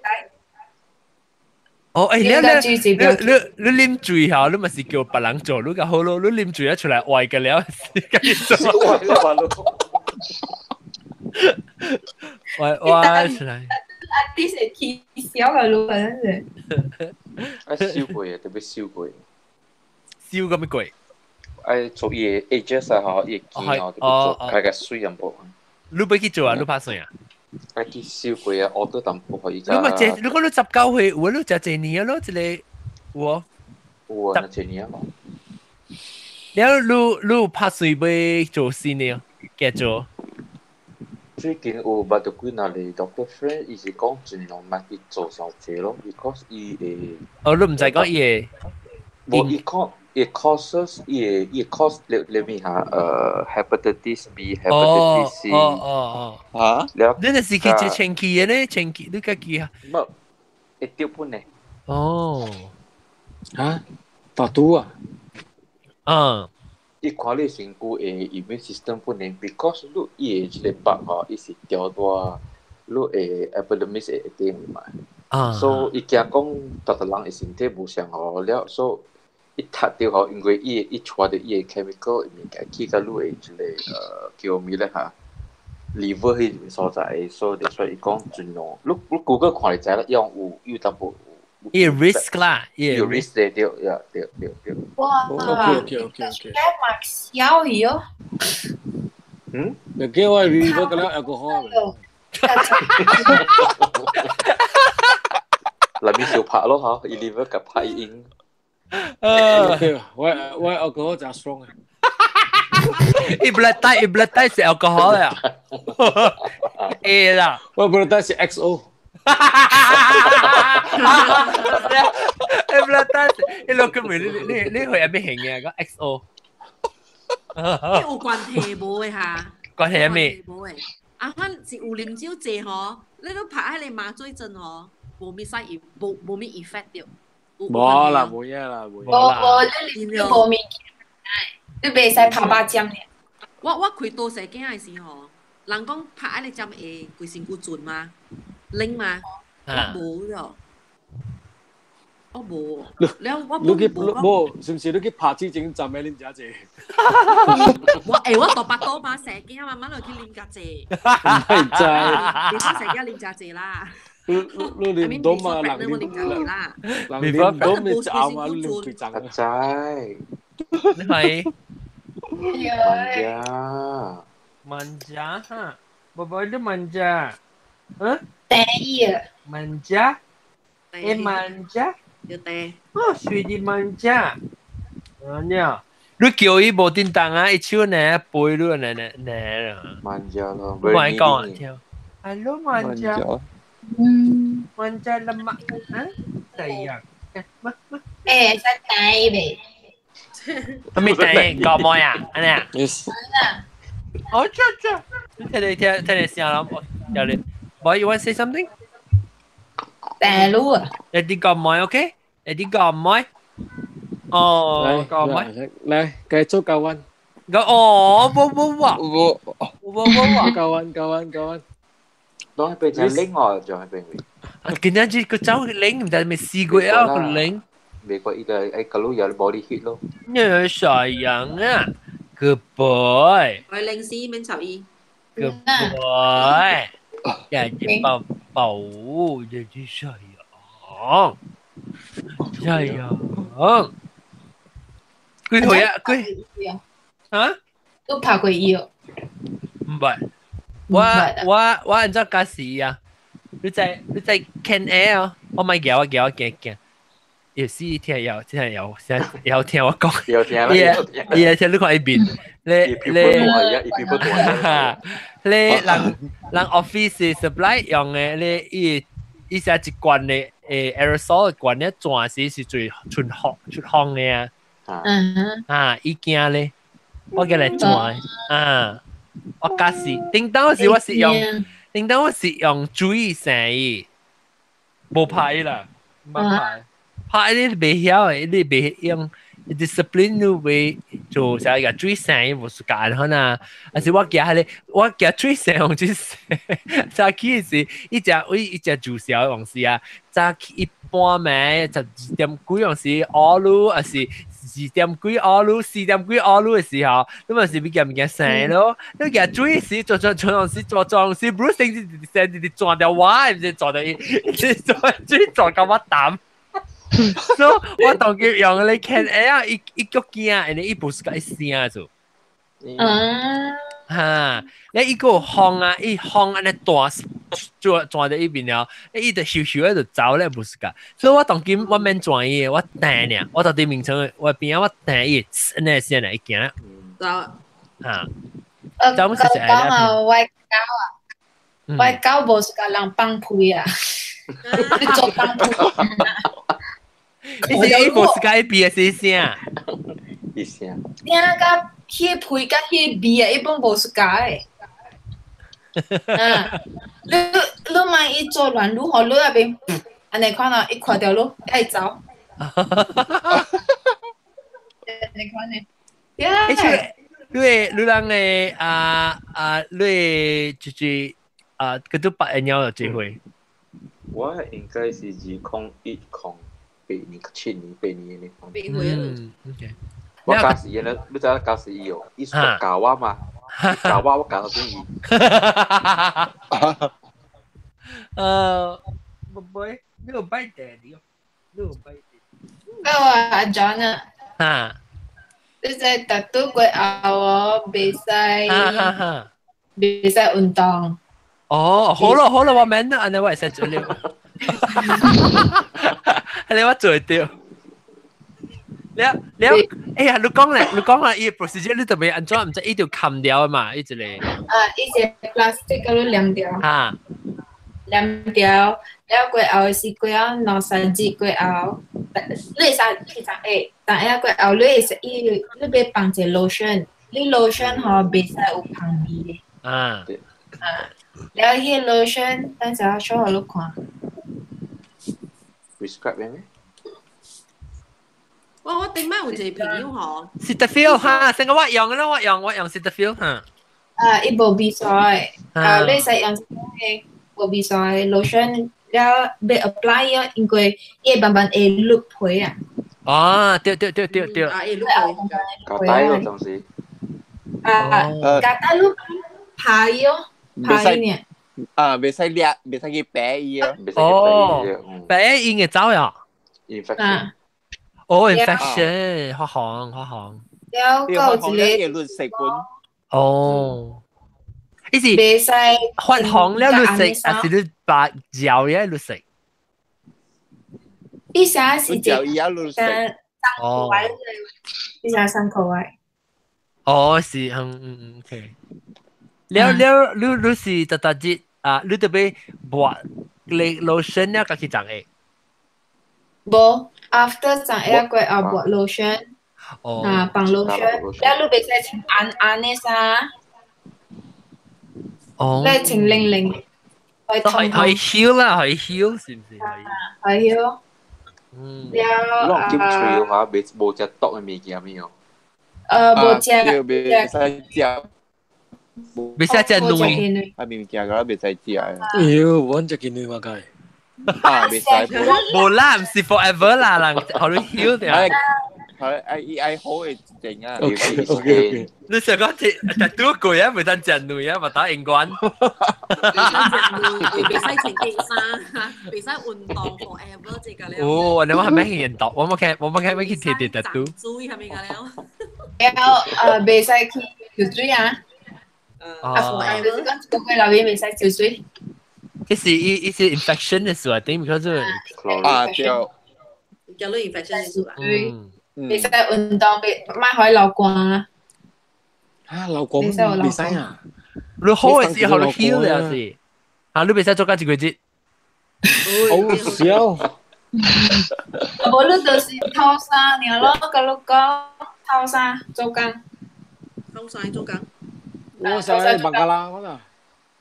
哦，欸，你啉醉吼，你咪是叫別人做，你較好咯。你啉醉一出來壞嘅了，繼續做。壞出來。啊，啲是起笑嘅路，真是。啊，燒過啊，特別燒過。燒咁乜鬼？哎，做伊個 adjust 啊，吼，伊個肩哦，特別做開個水淡薄。你欲去做啊？你拍算啊？愛去燒過啊，學多淡薄，伊你咪這，如果你19歲，有你食一年咯，這個有哦。有啊，一年啊。了，你有拍算欲做新的，繼做。最近有捌到幾若個 doctor friend，伊是講盡量莫去做傷濟咯，because 伊會。哦，你毋知講伊會。無，伊講。It causes 伊 cause 你咪嚇hepatitis B、hepatitis C。哦哦哦。嚇？你那是去這前期的呢？前期你家己啊？無，會掉本呢。哦。嚇？大肚啊？嗯。伊看你身軀的 immune system 本呢，because 你伊的這個病吼，伊是掉大，你會 epidermis 會點嘛？啊。所以伊驚講，逐逐人的身體無相好了，所以。伊讀著吼，因為伊伊帶著伊的 chemical 物件去甲你的一個叫咩咧嚇，liver 彼個所在，所以所以伊講盡量，你 Google 看就知啦，用有淡薄有。伊 risk 啦，伊 risk 對對對對對。哇！OK。馬小魚哦。嗯？你叫我 liver 個了 alcohol。內面小拍咯嚇，伊 liver 甲拍應。 OK，我 alcohol 真 strong 啊！伊 blood type 伊 blood type 是 alcohol 啊，A 啦，我 blood type 是 XO。伊 blood type 伊落個名，你會係咩型嘅？個 XO。有關係無的哈？關係係咩？無的，啊，反是有啉酒濟吼，你都拍彼個麻醉針吼，無咩使無咩 effect 著。無啦，無影啦，無。無無，你無物件，你袂使拍靶針爾。我開刀生囝的時吼，人講拍彼個針會規身軀震嗎？冷嗎？我無了，我無。了我你去無，是毋是你去拍之前站咩啉遮濟？我欸，我大腹肚嘛，生囝嘛，慢落去啉較濟。唔知。你講生囝啉遮濟啦。你啉到嘛？人啉啦，人啉到咪就嘛，你啉幾盞啊？仔，你係？manja。 Manja 哈，寶寶你 manja，嗯？得意。 Manja，欸 manja，要得。哦，水的 manja，啊娘，你叫伊無叮當啊，伊手呢背你呢呢呢。 Manja 咯，我講啊，聽。Hello manja。嗯，manja lemak 啊，sayang。欸，使帶袂？咩帶？搞乜呀？安尼啊？Yes。哦，這這，聽你聽聽你聲啦，有你。Boy, you want to say something? 帶路啊！你啲講乜？OK？你啲講乜？哦，講乜？來，繼續教阮。個哦，冇冇冇，冇冇冇，教阮教阮教阮。當係變成拎我就係變為。啊，今日這個走拎，唔知未試過啊個拎。美國伊個哎，嗰路有 body heat 咯。你傻樣啊，Good boy。我零時免插伊。 Good boy。呀，隻寶寶，這隻傻樣，傻樣。幾歲啊？幾？啊？都拍過伊哦。唔係。我按怎駕駛啊？你在 Can Air 哦，我咪叫我叫我驚驚。有時聽有聽有聽有聽我講，有聽啦，伊會聽你看伊面，你你你人人 office supply 用嘅，你伊伊寫一罐嘅 aerosol 罐咧，轉時是最出風出風嘅啊，啊，伊驚咧，我叫來轉啊，我假是，頂當時我是用，頂當我是用水生伊，無派啦，無派。拍你袂曉的，你袂用 discipline 你袂做啥個水生無是間可能，還是我驚彼個，我驚水生用水生，早起時伊食伊伊食注銷的往時啊，早起一半暝12點幾往時屙尿，還是2點幾屙尿，4點幾屙尿的時候，你嘛是欲驚物件生咯，你驚水時做做做時做做時，不如生生直直撞掉我，毋是撞掉伊，撞水撞到我膽。所以我當佢用你看，哎呀，伊伊腳驚，因為伊不是個聲做。嗯。哈，你伊個風啊，伊風按呢大，轉轉在伊邊了，伊就咻咻喺度走咧，不是個。所以我當今我免轉伊，我掟爾，我到底名稱，我邊啊我掟伊，按呢聲來伊驚。走。哈。我講啊，我狗啊，我狗無是共人放屁啊，你做放屁。你是伊無是甲伊比的是聲？伊聲。聽甲彼個屁佮彼個味啊，伊本無是共的。啊，你你萬一做亂如何，你那邊按呢款啊，伊看著你愛走。按呢款的。欸，你你人的啊啊，你就是啊，叫做白鳥有機會。我應該是2010、7年、8年的。八歲嗯，OK。我教時咧，你知影教時伊哦，伊說教我嘛，教我我教到伊。寶貝，你有拜爹地哦，你有拜爹。我阿 John 啊。啊。你知特拄過後哦，袂使，袂使運動。哦，好咯好咯，我免啦，按呢我會使做了。你我做掉。你你哎呀，你講咧，你講啦，伊 procedure 你特別按怎毋知伊就冚掉嘛，伊一個。啊，伊隻 plastic 嗰度黏掉。啊。黏掉，了過後是過後兩三日過後，你會使去十下，但係過後你會使伊，你欲放一個 lotion，你 lotion 吼袂使有香味的。啊。啊，了彼個 lotion，等陣我 show 予你看。 prescribe 咩？我我頂擺有一個朋友吼， Cetaphil 哈，成個我用啦，我用我用 Cetaphil 哈。啊，伊無味素的，啊，你使用個無味素的 lotion，了欲 apply 啊，因為伊會慢慢會甩皮啊。哦，對對對對對。啊，會甩皮。膠帶咯，當時。啊，膠帶你拍伊哦，拍伊呢。啊，袂使掠，袂使去掰伊哦。哦，掰伊會走呀。 infection。哦，infection，發紅發紅。了，閣有一個綠色本。哦，伊是袂使發紅了綠色，還是你白嚼嘅綠色？伊啥是嚼伊啊綠色。哦。伊啥傷口位。哦，是，嗯嗯嗯，OK。了了，你你是特特節啊？你特別抹你 lotion 了，家己長的。無，after 長下過後抹 lotion，哦，啊，放 lotion，了你袂使穿紅紅的衫，哦，你穿冷冷，可以可以 heal 啦，可以 heal 是毋是？可以 heal。嗯。了啊。攏啉喙的話，袂無食毒的物件沒有？無食。袂使食。袂使食卵。啊，物件個袂使食。哎喲，阮食金卵嘛該。啊，袂使。無啦，毋是 forever 啦，人予你 heal 的。係愛伊愛好的整啊。 OK OK OK。你想講這但拄過啊，袂當食卵啊，嘛打永遠。袂使穿件衫，袂使運動 forever 這個了。哦，你我係咩去運動？我冇看，我冇看，咩去貼貼特拄。水係咪個了？了，袂使去游水啊。啊，就是講一個月內面袂使游水。這是伊伊是 infection 的事啊，頂唔叫做。啊對。驚你 infection 意思啦。袂使運動，袂莫可以流汗啊。啊，流汗袂使啊！你好嘅時候你 heal 了是，啊，你袂使做到一個節。好笑。無你就是透衫爾咯，佮你講透衫做工。透衫做工。我使孟加拉我啦。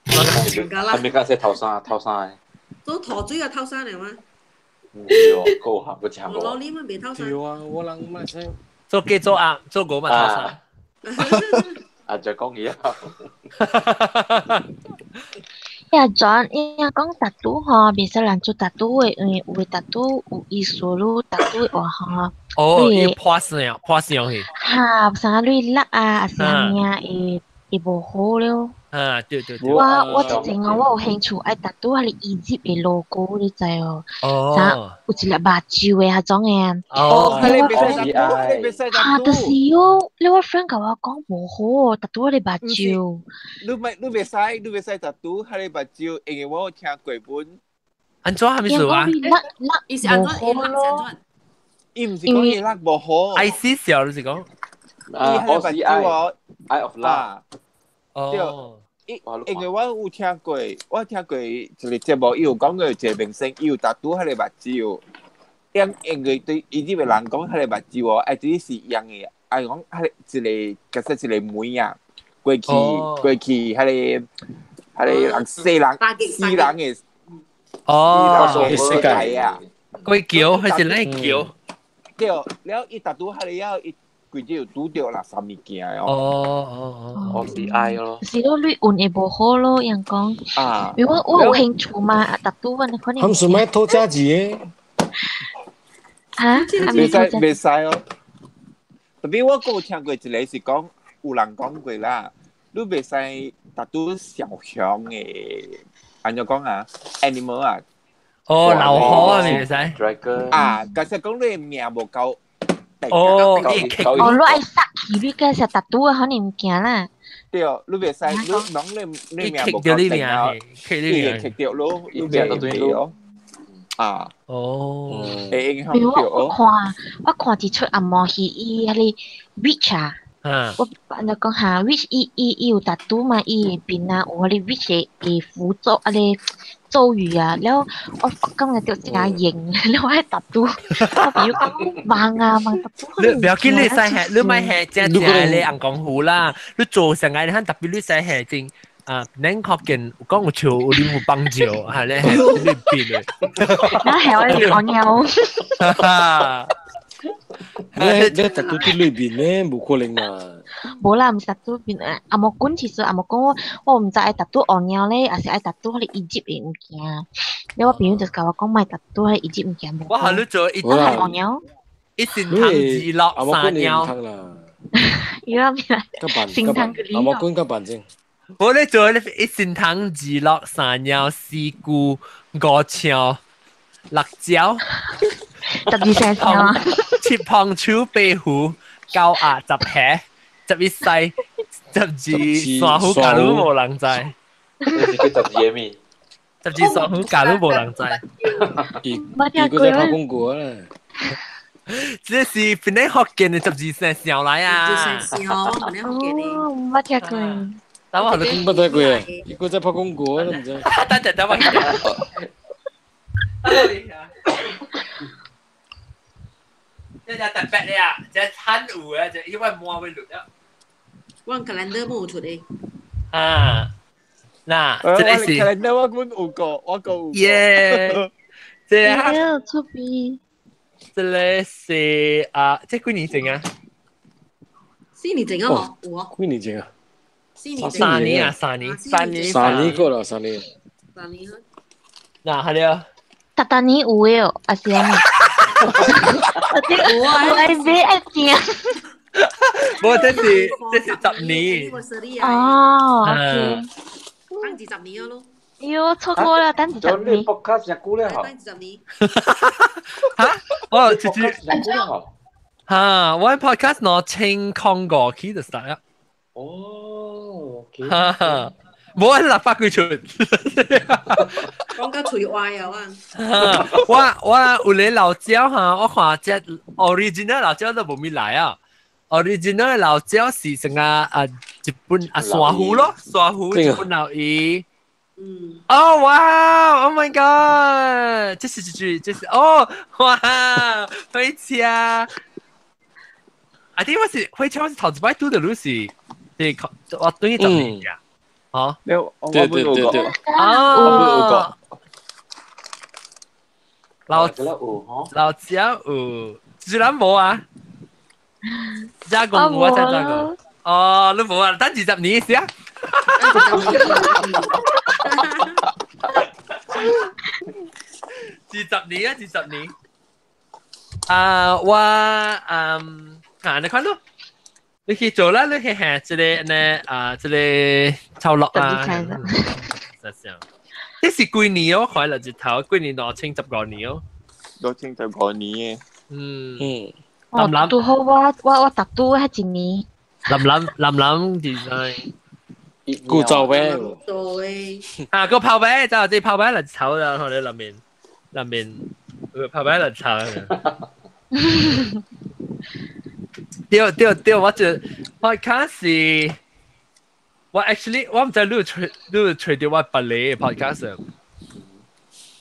孟加拉。係咪家寫透衫透衫？做陶水啊透衫嚟嗎？唔是哦，夠合個長我攞你咪未透衫。對啊，我人咪使做雞做鴨做狗嘛透衫。啊，就講嘢啊！呀，轉伊講タトゥ吼，袂使人做タトゥ的，因為有的タトゥ有意思，你タトゥ的話吼，哦，伊破線破線去。哈，啥你甩啊，還是啥物啊，會會無好了。啊，對對對。我之前我有興趣愛タトゥ，彼个埃及的 logo 你知哦？哦。啥有一粒目睭的彼種的。哦。哈，就是哦，你我 friend 共我講無好哦，タトゥ彼個目睭。你咪你袂使，你袂使タトゥ彼個目睭，因為我有聽過本。按怎係咪事啊？伊是按怎？伊是按怎？伊毋是講伊甩無好。 I C 小你是講？伊彼個目睭哦，Eye of Love。哦，因為我有聽過，我聽過一個節目，伊有講過一個明星，伊有タトゥ彼個目睭，因為對伊這個人講，彼個目睭哦，哎，這是用的，啊講彼個一個，假設一個妹啊，過去過去，彼個彼個人死人死人的，哦，世界啊，過橋還是咱橋？對，了伊タトゥ彼個了伊。規只有拄著垃圾物件哦。哦哦哦，是愛咯。是咯，你運會無好咯，人講。啊。因為我有興趣嘛，タトゥ我可能。他們是買偷家己的。啊？袂使袂使哦。特別我閣有聽過一個是講，有人講過啦，你袂使タトゥ小熊的，按怎講啊？animal 啊。哦，老虎啊，袂使。啊，假設講你命無夠。哦，哦，你愛殺去，你計是タトゥ可能物件啦。對，你袂使，你攏你你命無夠定啊，你會棘著咯，你袂對咯。啊，哦，會影響著我看，我看一出紅毛戲，伊彼个 witch 啊，我按怎講哈，witch 伊伊伊有タトゥ嘛，伊的面啊有彼个 witch 的符咒，啊个咒語啊，了我感覺著誠型，了我愛タトゥ，我朋友講忙啊忙タトゥ。你不要緊，你使係你咪係正正咧紅功夫啦，你做上個你肯特別你使係真啊，恁確見講有笑有你有幫助，係咧係你變嘅。那係我哋講有。你你タトゥ佇裏面咧，無可能嘛。無啦，毋是タトゥ面啊！阿毛管其實阿毛講我，我毋知愛タトゥ紅鳥咧，抑是愛タトゥ彼個埃及的物件。了我朋友就共我講，莫タトゥ彼個埃及物件無。我予你做一紅鳥，一神湯二落三鳥。伊拉邊來？神湯個阿毛管較辦證。我咧做一神湯二落三鳥四菇五腸六椒。 12聲聲。七旁手八虎九鴨十蝦。11西，12山虎，假如無人知。你是叫12咩？12山虎，假如無人知。伊伊閣在拍廣告啦。這是邊個福建的12聲上來啊？ 12聲聲，我唔聽福建的。哦，毋捌聽過。等我毋捌聽過，伊閣在拍廣告，我都毋知。等陣，等我。這只特別咧啊，這罕有啊，這因為摸會錄了。我 calendar 冇出的。啊，嗱，這個是 calendar 我本有個，我個有。耶！這個出邊。這個是啊，這幾年前啊？ 4年前啊，有啊。幾年前啊？ 4年。三年啊，三年，三年。三年過啦，三年。三年。嗱，係了。逐逐年有的哦，還是按呢？我愛買愛訂。無，這是10年。哦，OK。等20年咯。喲，錯過啦，等20年。你 podcast 真久了吼。等20年。哈？我直接。真久了吼。哈，我 podcast 2005起就 start 啦。哦，OK。哈哈。冇人立法佢出。講到嘴歪啊！我有咧老椒哈，我看這 original 老椒都無咪來啊。original 老椒是成個啊日本啊沙虎咯，沙虎日本老魚。嗯。哦哇！Oh my god！這是這句，這是哦哇！回家。I think 我是回家，我是頭一擺拄著你是，對，我對你十年㗎。哦，對對對對，啊，我有個。老老椒有，雖然無啊。加工有啊，再加工。哦，你無啊？等20年先。20年啊，20年。啊，我嗯，啊，你看到？你去做啦，你去行這個呢啊，這個抄落啊。實上，這是幾年哦？看了一頭，幾年2015年哦。2015年。嗯嗯。哦，拄好我讀拄彼一年。林林林林 design。古早咩？啊，個炮牌就這炮牌嚟炒啦，我哋裏面裏面個炮牌嚟炒。對對對，我就 podcast 是，我 actually 我唔知你吹你吹到我別個 podcast。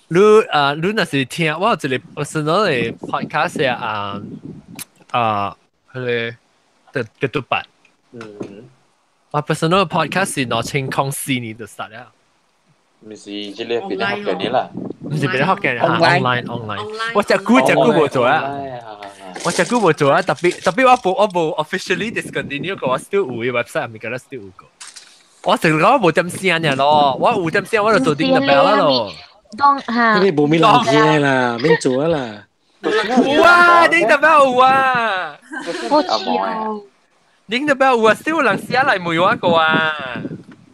你啊，你若是聽我有一個 personal 的 podcast 啊啊，彼個的的讀版。嗯。我 personal podcast 是2004年就 start 了。唔是這個別人學嘅啦。唔是別人學嘅，online online。我隻久隻久無做啊。我隻久無做啊，特別特別我無 officially discontinue 過，我 still 有個 website，唔記得 still 有個。我成日講無點聲爾咯，我有點聲我就做 ding the bell 啦咯。當嚇。你無咩人聽啦，免做啊啦。有啊，ding the bell 有啊。好笑。 ding the bell 有啊，still 有人寫來問我個啊。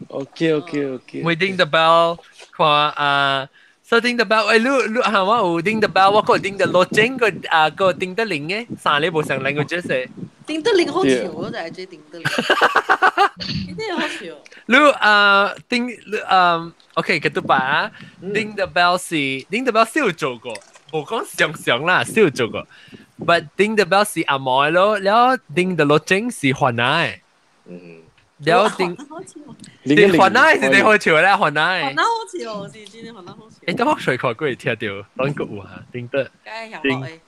OK OK OK。問 ding the bell 看啊。所以 ding the bell，你你嚇我有 ding the bell，我個 ding the 羅精個啊個 ding 得鈴嘅，三個無相 language 嘅。叮得鈴好笑，我就係最叮得鈴。呢啲好笑。你啊叮你啊 OK，佢都把 ding the bell 是 ding the bell 是有做過，無講常常啦，是有做過。But ding the bell 是阿毛咯，了 ding the 羅精是雲南嘅。嗯。了叮。你雲南是你好笑咧，雲南。雲南好笑，是真係雲南好笑。等我隨看過會聽到，當個有嚇，叮得。叮。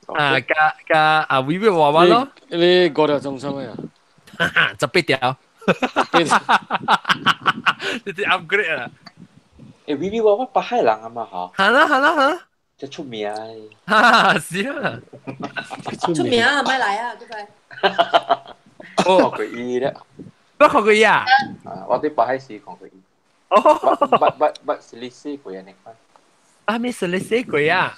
啊，加加啊，微微娃娃咯。你五條中心嘅啊？ 18條。你啲 upgrade 啦。微微娃娃北海人啊嘛嚇。係啦係啦係啦。真出名。哈，是啊。出名啊，咪嚟啊，拜拜。我看過伊咧。不看過伊啊？啊，我對北海市看過伊。哦。捌是歷史過啊，你看。啊，咩是歷史過啊？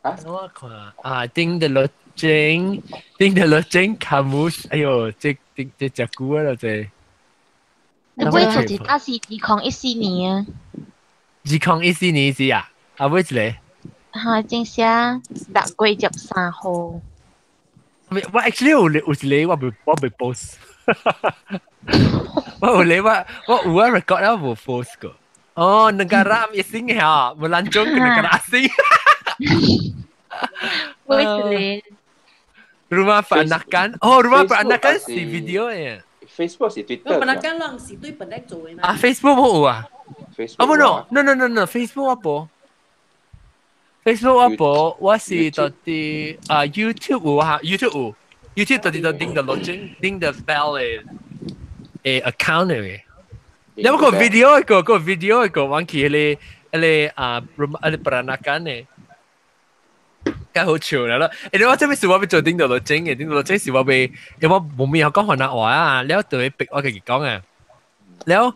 啊，我看啊，頂得落井，頂得落井卡姆，哎呦，這這這隻久啊啦，這。你買做一打是2014年啊？2014年是啊？啊，買一個。哈，正寫6月13號。我 actually 有有一個我未 post。我有咧我我有啊 record 了無 post 過。哦，negara asing 嚇，melancong ke negara asing。我一個。 Rumah peranakan，哦，rumah peranakan 是 video 嘅。 Facebook 是 Twitter。 peranakan 攏是對本來做嘅嘛。啊，Facebook 冇有啊。 Facebook。哦，no no no no no，Facebook 我無。Facebook 我無，我是到啲啊 YouTube 有啊，YouTube 有。YouTube 到啲就 ding the lodging ding the bell 嘅嘅 account 嚟嘅。有個 video 個個 video 個玩起迄個迄個啊，迄個 peranakan 嘅。梗好笑啦！你我這邊是我欲做 ding the loceng 嘅，ding the loceng 是我欲，因為我無咩曉講雲南話啊，了就會逼我家己講啊。了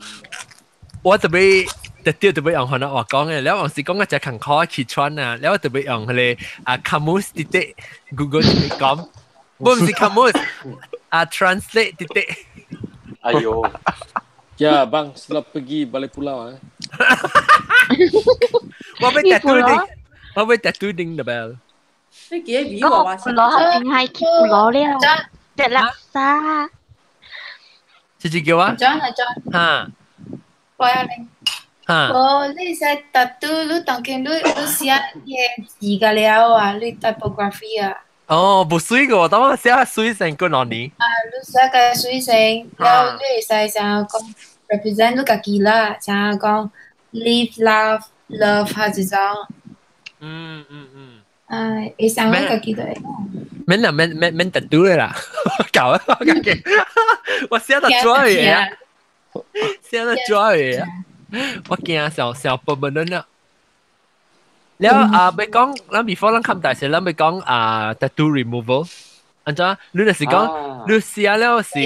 我特別特別特別用雲南話講嘅，了有時講個只艱苦氣喘啊，了我特別用彼個啊 Kamus 直直 Google 直直講，我毋是 Kamus 啊 translate 直直。哎呦！ Ya, bang, selamat pergi balik pulau ah. 我欲 tattoo ding，我欲 tattoo ding the bell。你記得魚我娃娃pulau 定係去pulau了，隻垃圾。是這叫啊？張係張。嚇！我要咧。嚇。無，你使 tattoo，你當今你寫伊个字個了啊，你 typography 啊。哦，無水個，當我寫水成幾多年。啊，你寫個水成，了你會使像講 represent 你家己啦，像講 live laugh love 還是種。啊，會想你家己就會。免啦，免免免 tattoo 啦，搞啊，我家己，我寫得抓嘢啊，寫得抓嘢啊，我驚小小笨笨啦。了啊，欲講，咱 before 咱看大時，咱欲講啊 tattoo removal，按怎？你就是講，你寫了時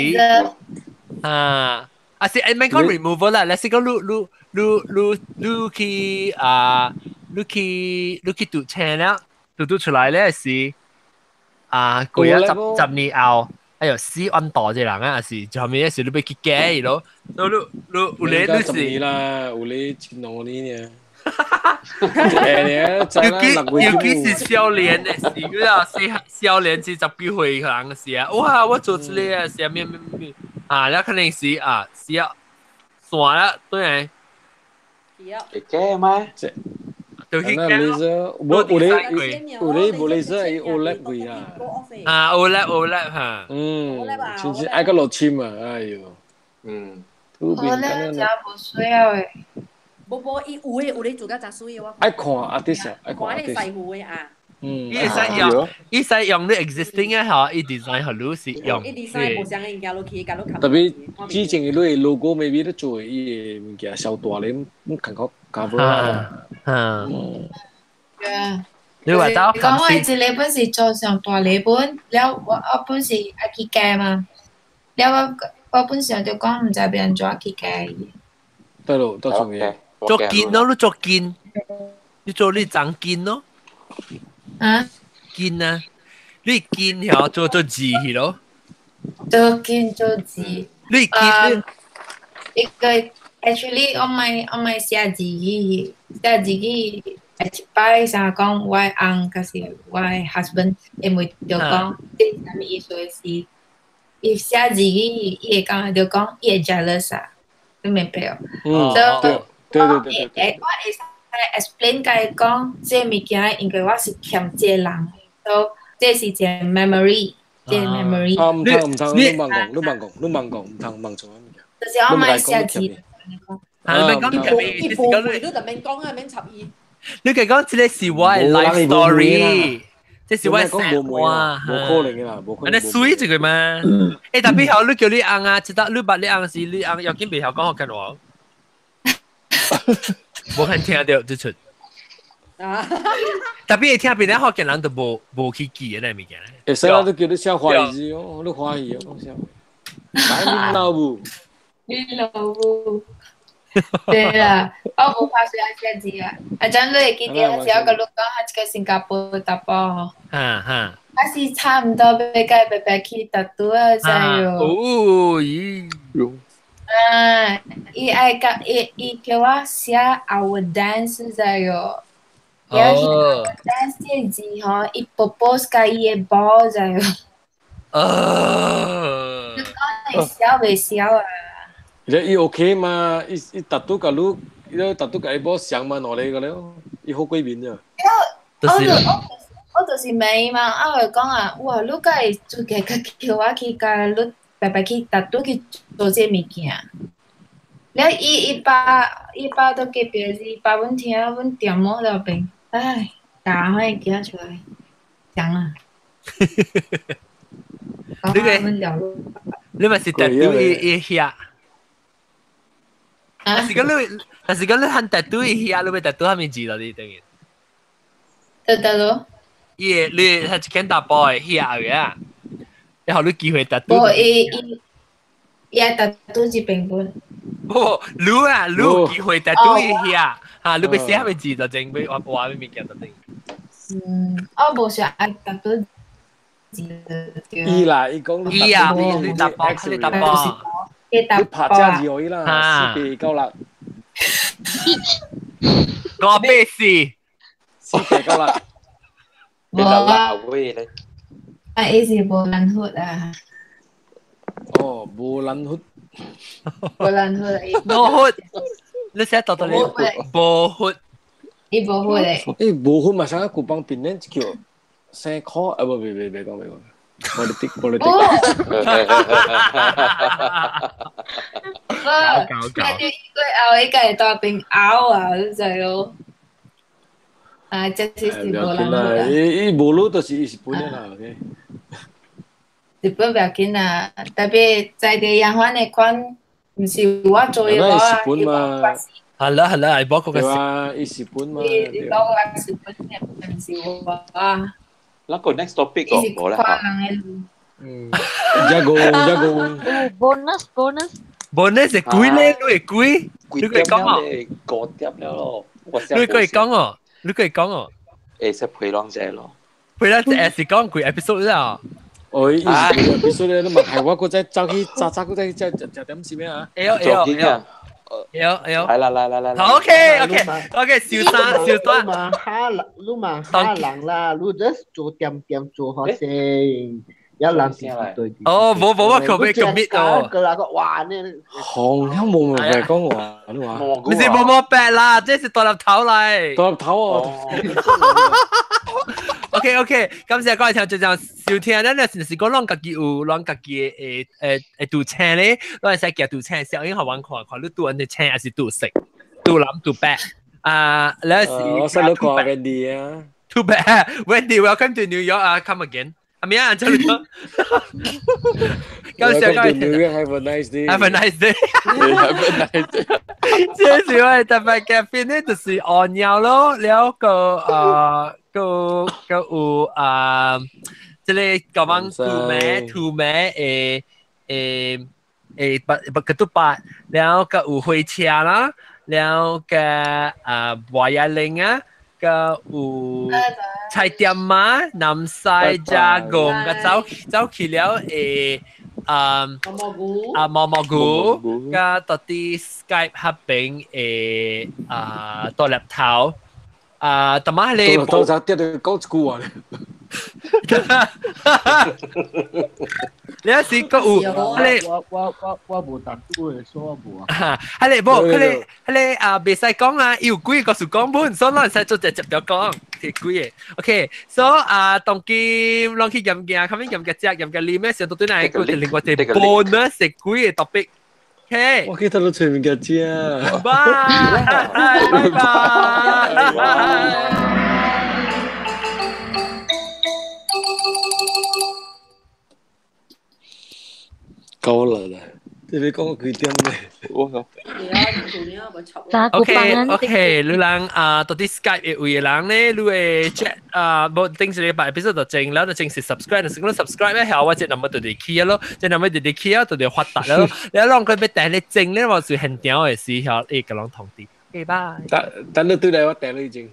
啊，啊是毋免講 removal 啦，你是講你去啊，你去鑄青了，鑄出來咧是啊，過咗十年後，哎喲死按大隻人啊，是後面是你欲去改咯，所以你有咧你是啦，有咧一兩年呢。尤其是少年的時，你啊，少年是19歲人時啊，哇！我做這個啊，啥物物物啊，那肯定是啊，是啊，散啦，對。會改嗎？就去改咯。無有咧有咧無咧是伊 overlap 過啊。啊，overlap overlap 嚇。嗯，真是愛個落深啊！哎喲。嗯。 overlap 真無需要的。無無，伊有的有咧做甲真媠的我。愛看啊，啲時愛看。看你師傅的啊。嗯。伊會使用，伊使用你 existing 的吼，伊 design 予你是用。伊 design 無相個物件落去，共你特別之前伊你 logo maybe 咧做伊个物件小大咧，毋感覺 cover 啊。嗯。對啊。你話到講我一個本是做上大禮本，了我本是愛去改嘛，了我本上就講毋知欲按怎去改伊。對咯，都重要。做筋咯，你做筋，你做你長筋咯。啊？筋啊，你筋曉做做字去咯。做筋做字。你筋。一個 actually 我莫寫字去，寫字去一擺啥講我的翁，抑是我的 husband，因為就講這是啥物意思是，伊寫字去，伊會講就講伊會 jealous 啊，你明白哦？嗯，對。對對對，我會使 explain 共伊講，這物件因為我是欠這個人，所以這是一個 memory，這個 memory。啊，毋通毋通，你茫講，你茫講，你茫講，毋通茫錯物件。就是我莫寫字。啊，你免講伊無會，你就免講啊，免插伊。你計講這個是我的 life story，這是我的生活。無可能的啦，無可能。按呢媠一個嘛？欸，特別好，你叫你翁啊，知道你捌你翁時，你翁要緊袂曉講福建話。無肯聽著這出，特別會聽別人福建人就無去記的那物件。會使啦，都叫你寫華語字哦，你歡喜哦，講寫。來，你老母。你老母。對啦，我無拍算愛寫字啊。啊，陣你會記得時我共你講，彼個新加坡查埔吼。哈哈。啊是差毋多欲共伊白白去 tattoo 啊，知無？哦，咦。啊！伊愛共伊伊叫我寫 our dance 知無？哦。 dance 這個字吼，伊 propose 共伊的某知無？哦。你講會痟袂痟啊？伊伊 OK 嘛？伊伊 tattoo 共你，伊 tattoo 共伊某相嘛兩个個了，伊好過面咋？我就是問伊嘛，啊我就講啊，哇！你敢會資格叫我去共你白白去 tattoo 去做這物件？了伊伊爸佇隔壁是爸阮聽，阮踮某那邊，唉，教彼个囝出來講啊。你個你咪是 tattoo 伊伊遐？啊是講你，但是講你喊 tattoo 伊遐，你欲 tattoo 啥物字咯？你等於？得得咯。伊個你係一間大包的遐個啊？然後你機會 tattoo。無伊伊伊愛 tattoo 這邊本。無，你啊，你有機會 tattoo 伊遐，哈，你欲寫啥物字就正，欲畫啥物件就正。嗯，我無想愛 tattoo 字。伊啦，伊講伊啊，你搭包，你搭包，你拍正字予伊啦，496， 584， 496。你就鬧威咧？啊，伊是無蘭佛啊。哦，無蘭佛。無蘭佛。無佛。你寫到到你無血，伊無血咧。誒，無血嘛，上個古幫邊咧叫生科啊！不，別別別講別講，politik politik。搞搞。伊過後，伊家大邊拗啊，你知咯？啊，這是是無人啦。伊伊無路就是伊是本啦，OK。日本不要緊啦，特別在地洋番的款，毋是我做的我啊，日本嘛。係啦係啦，係包括個。對啊，伊日本嘛。伊講我日本的，毋是我啊。那個 next topic 個冇啦。嗯。一個一個。 bonus bonus。 bonus 係幾咧？你係幾？你佢講哦。個點了咯。你佢講哦，你佢講哦。誒，識陪啷者咯。陪啷者是講幾 episode 啦？哦，伊是 episode 咧，你嘛係我個仔走去早早個仔食食點是咩啊？會會會。有有，來來來來來，好 OK OK OK，小三小三，你嘛哈人，你嘛哈人啦，你 just 做點點做好先，有人是對。哦，冇冇我求俾 commit 哦。個那個哇，呢行香冇咪講話，你話？唔是冇冇白啦，這是大粒頭嚟。大粒頭哦。 OK OK，感謝各位聽眾收聽，咱咧是講咱家己有咱家己的誒誒拄青咧，咱會使行拄青，小英互阮看看，你拄按呢青還是拄色，拄藍拄白啊？你是我識你講 Wendy 啊，Too bad Wendy，welcome to New York 啊，come again。阿咩啊，這裡講。感謝各位聽眾。Have a nice day。 Have a nice day。 Have a nice day。這是我特別嘅片咧，就是按尿咯，了個啊。個個有啊，這個講講土名土名誒誒誒不不個都八，然後個有火車啦，然後個啊華亞玲啊，個有菜店啊，南西加工個走走去了誒啊啊毛毛菇，個到啲 Skype 合併誒啊多粒頭。啊，同埋你到就跌到講一句話咧。你有時個有，你我我我我無答對，所以我無啊。係你無，佢哋佢哋啊，袂使講啊，有幾個是講本，所以咱使做直接就講，係幾個。OK，所以啊，當今攏去驗鏡，後面驗鏡食，驗鏡啉咩？上到對來個另外一個 bonus 係幾個 topic。Okay. 我記得你隨便嘅啫。拜拜拜拜。夠啦啦，你別講幾點咧？我講。 OK OK，你人啊，到啲 Skype 嘅位人咧，你會 chat 啊，無頂一禮拜 episode 就整，然後就正式 subscribe，就是講 subscribe 咧，係我這 number 就嚟起咯，這 number 就嚟起啊，就嚟發達咯。你攏佢要訂你整咧，我是現場的時候，會共人通知。OK，拜。等等你對來，我訂你已經。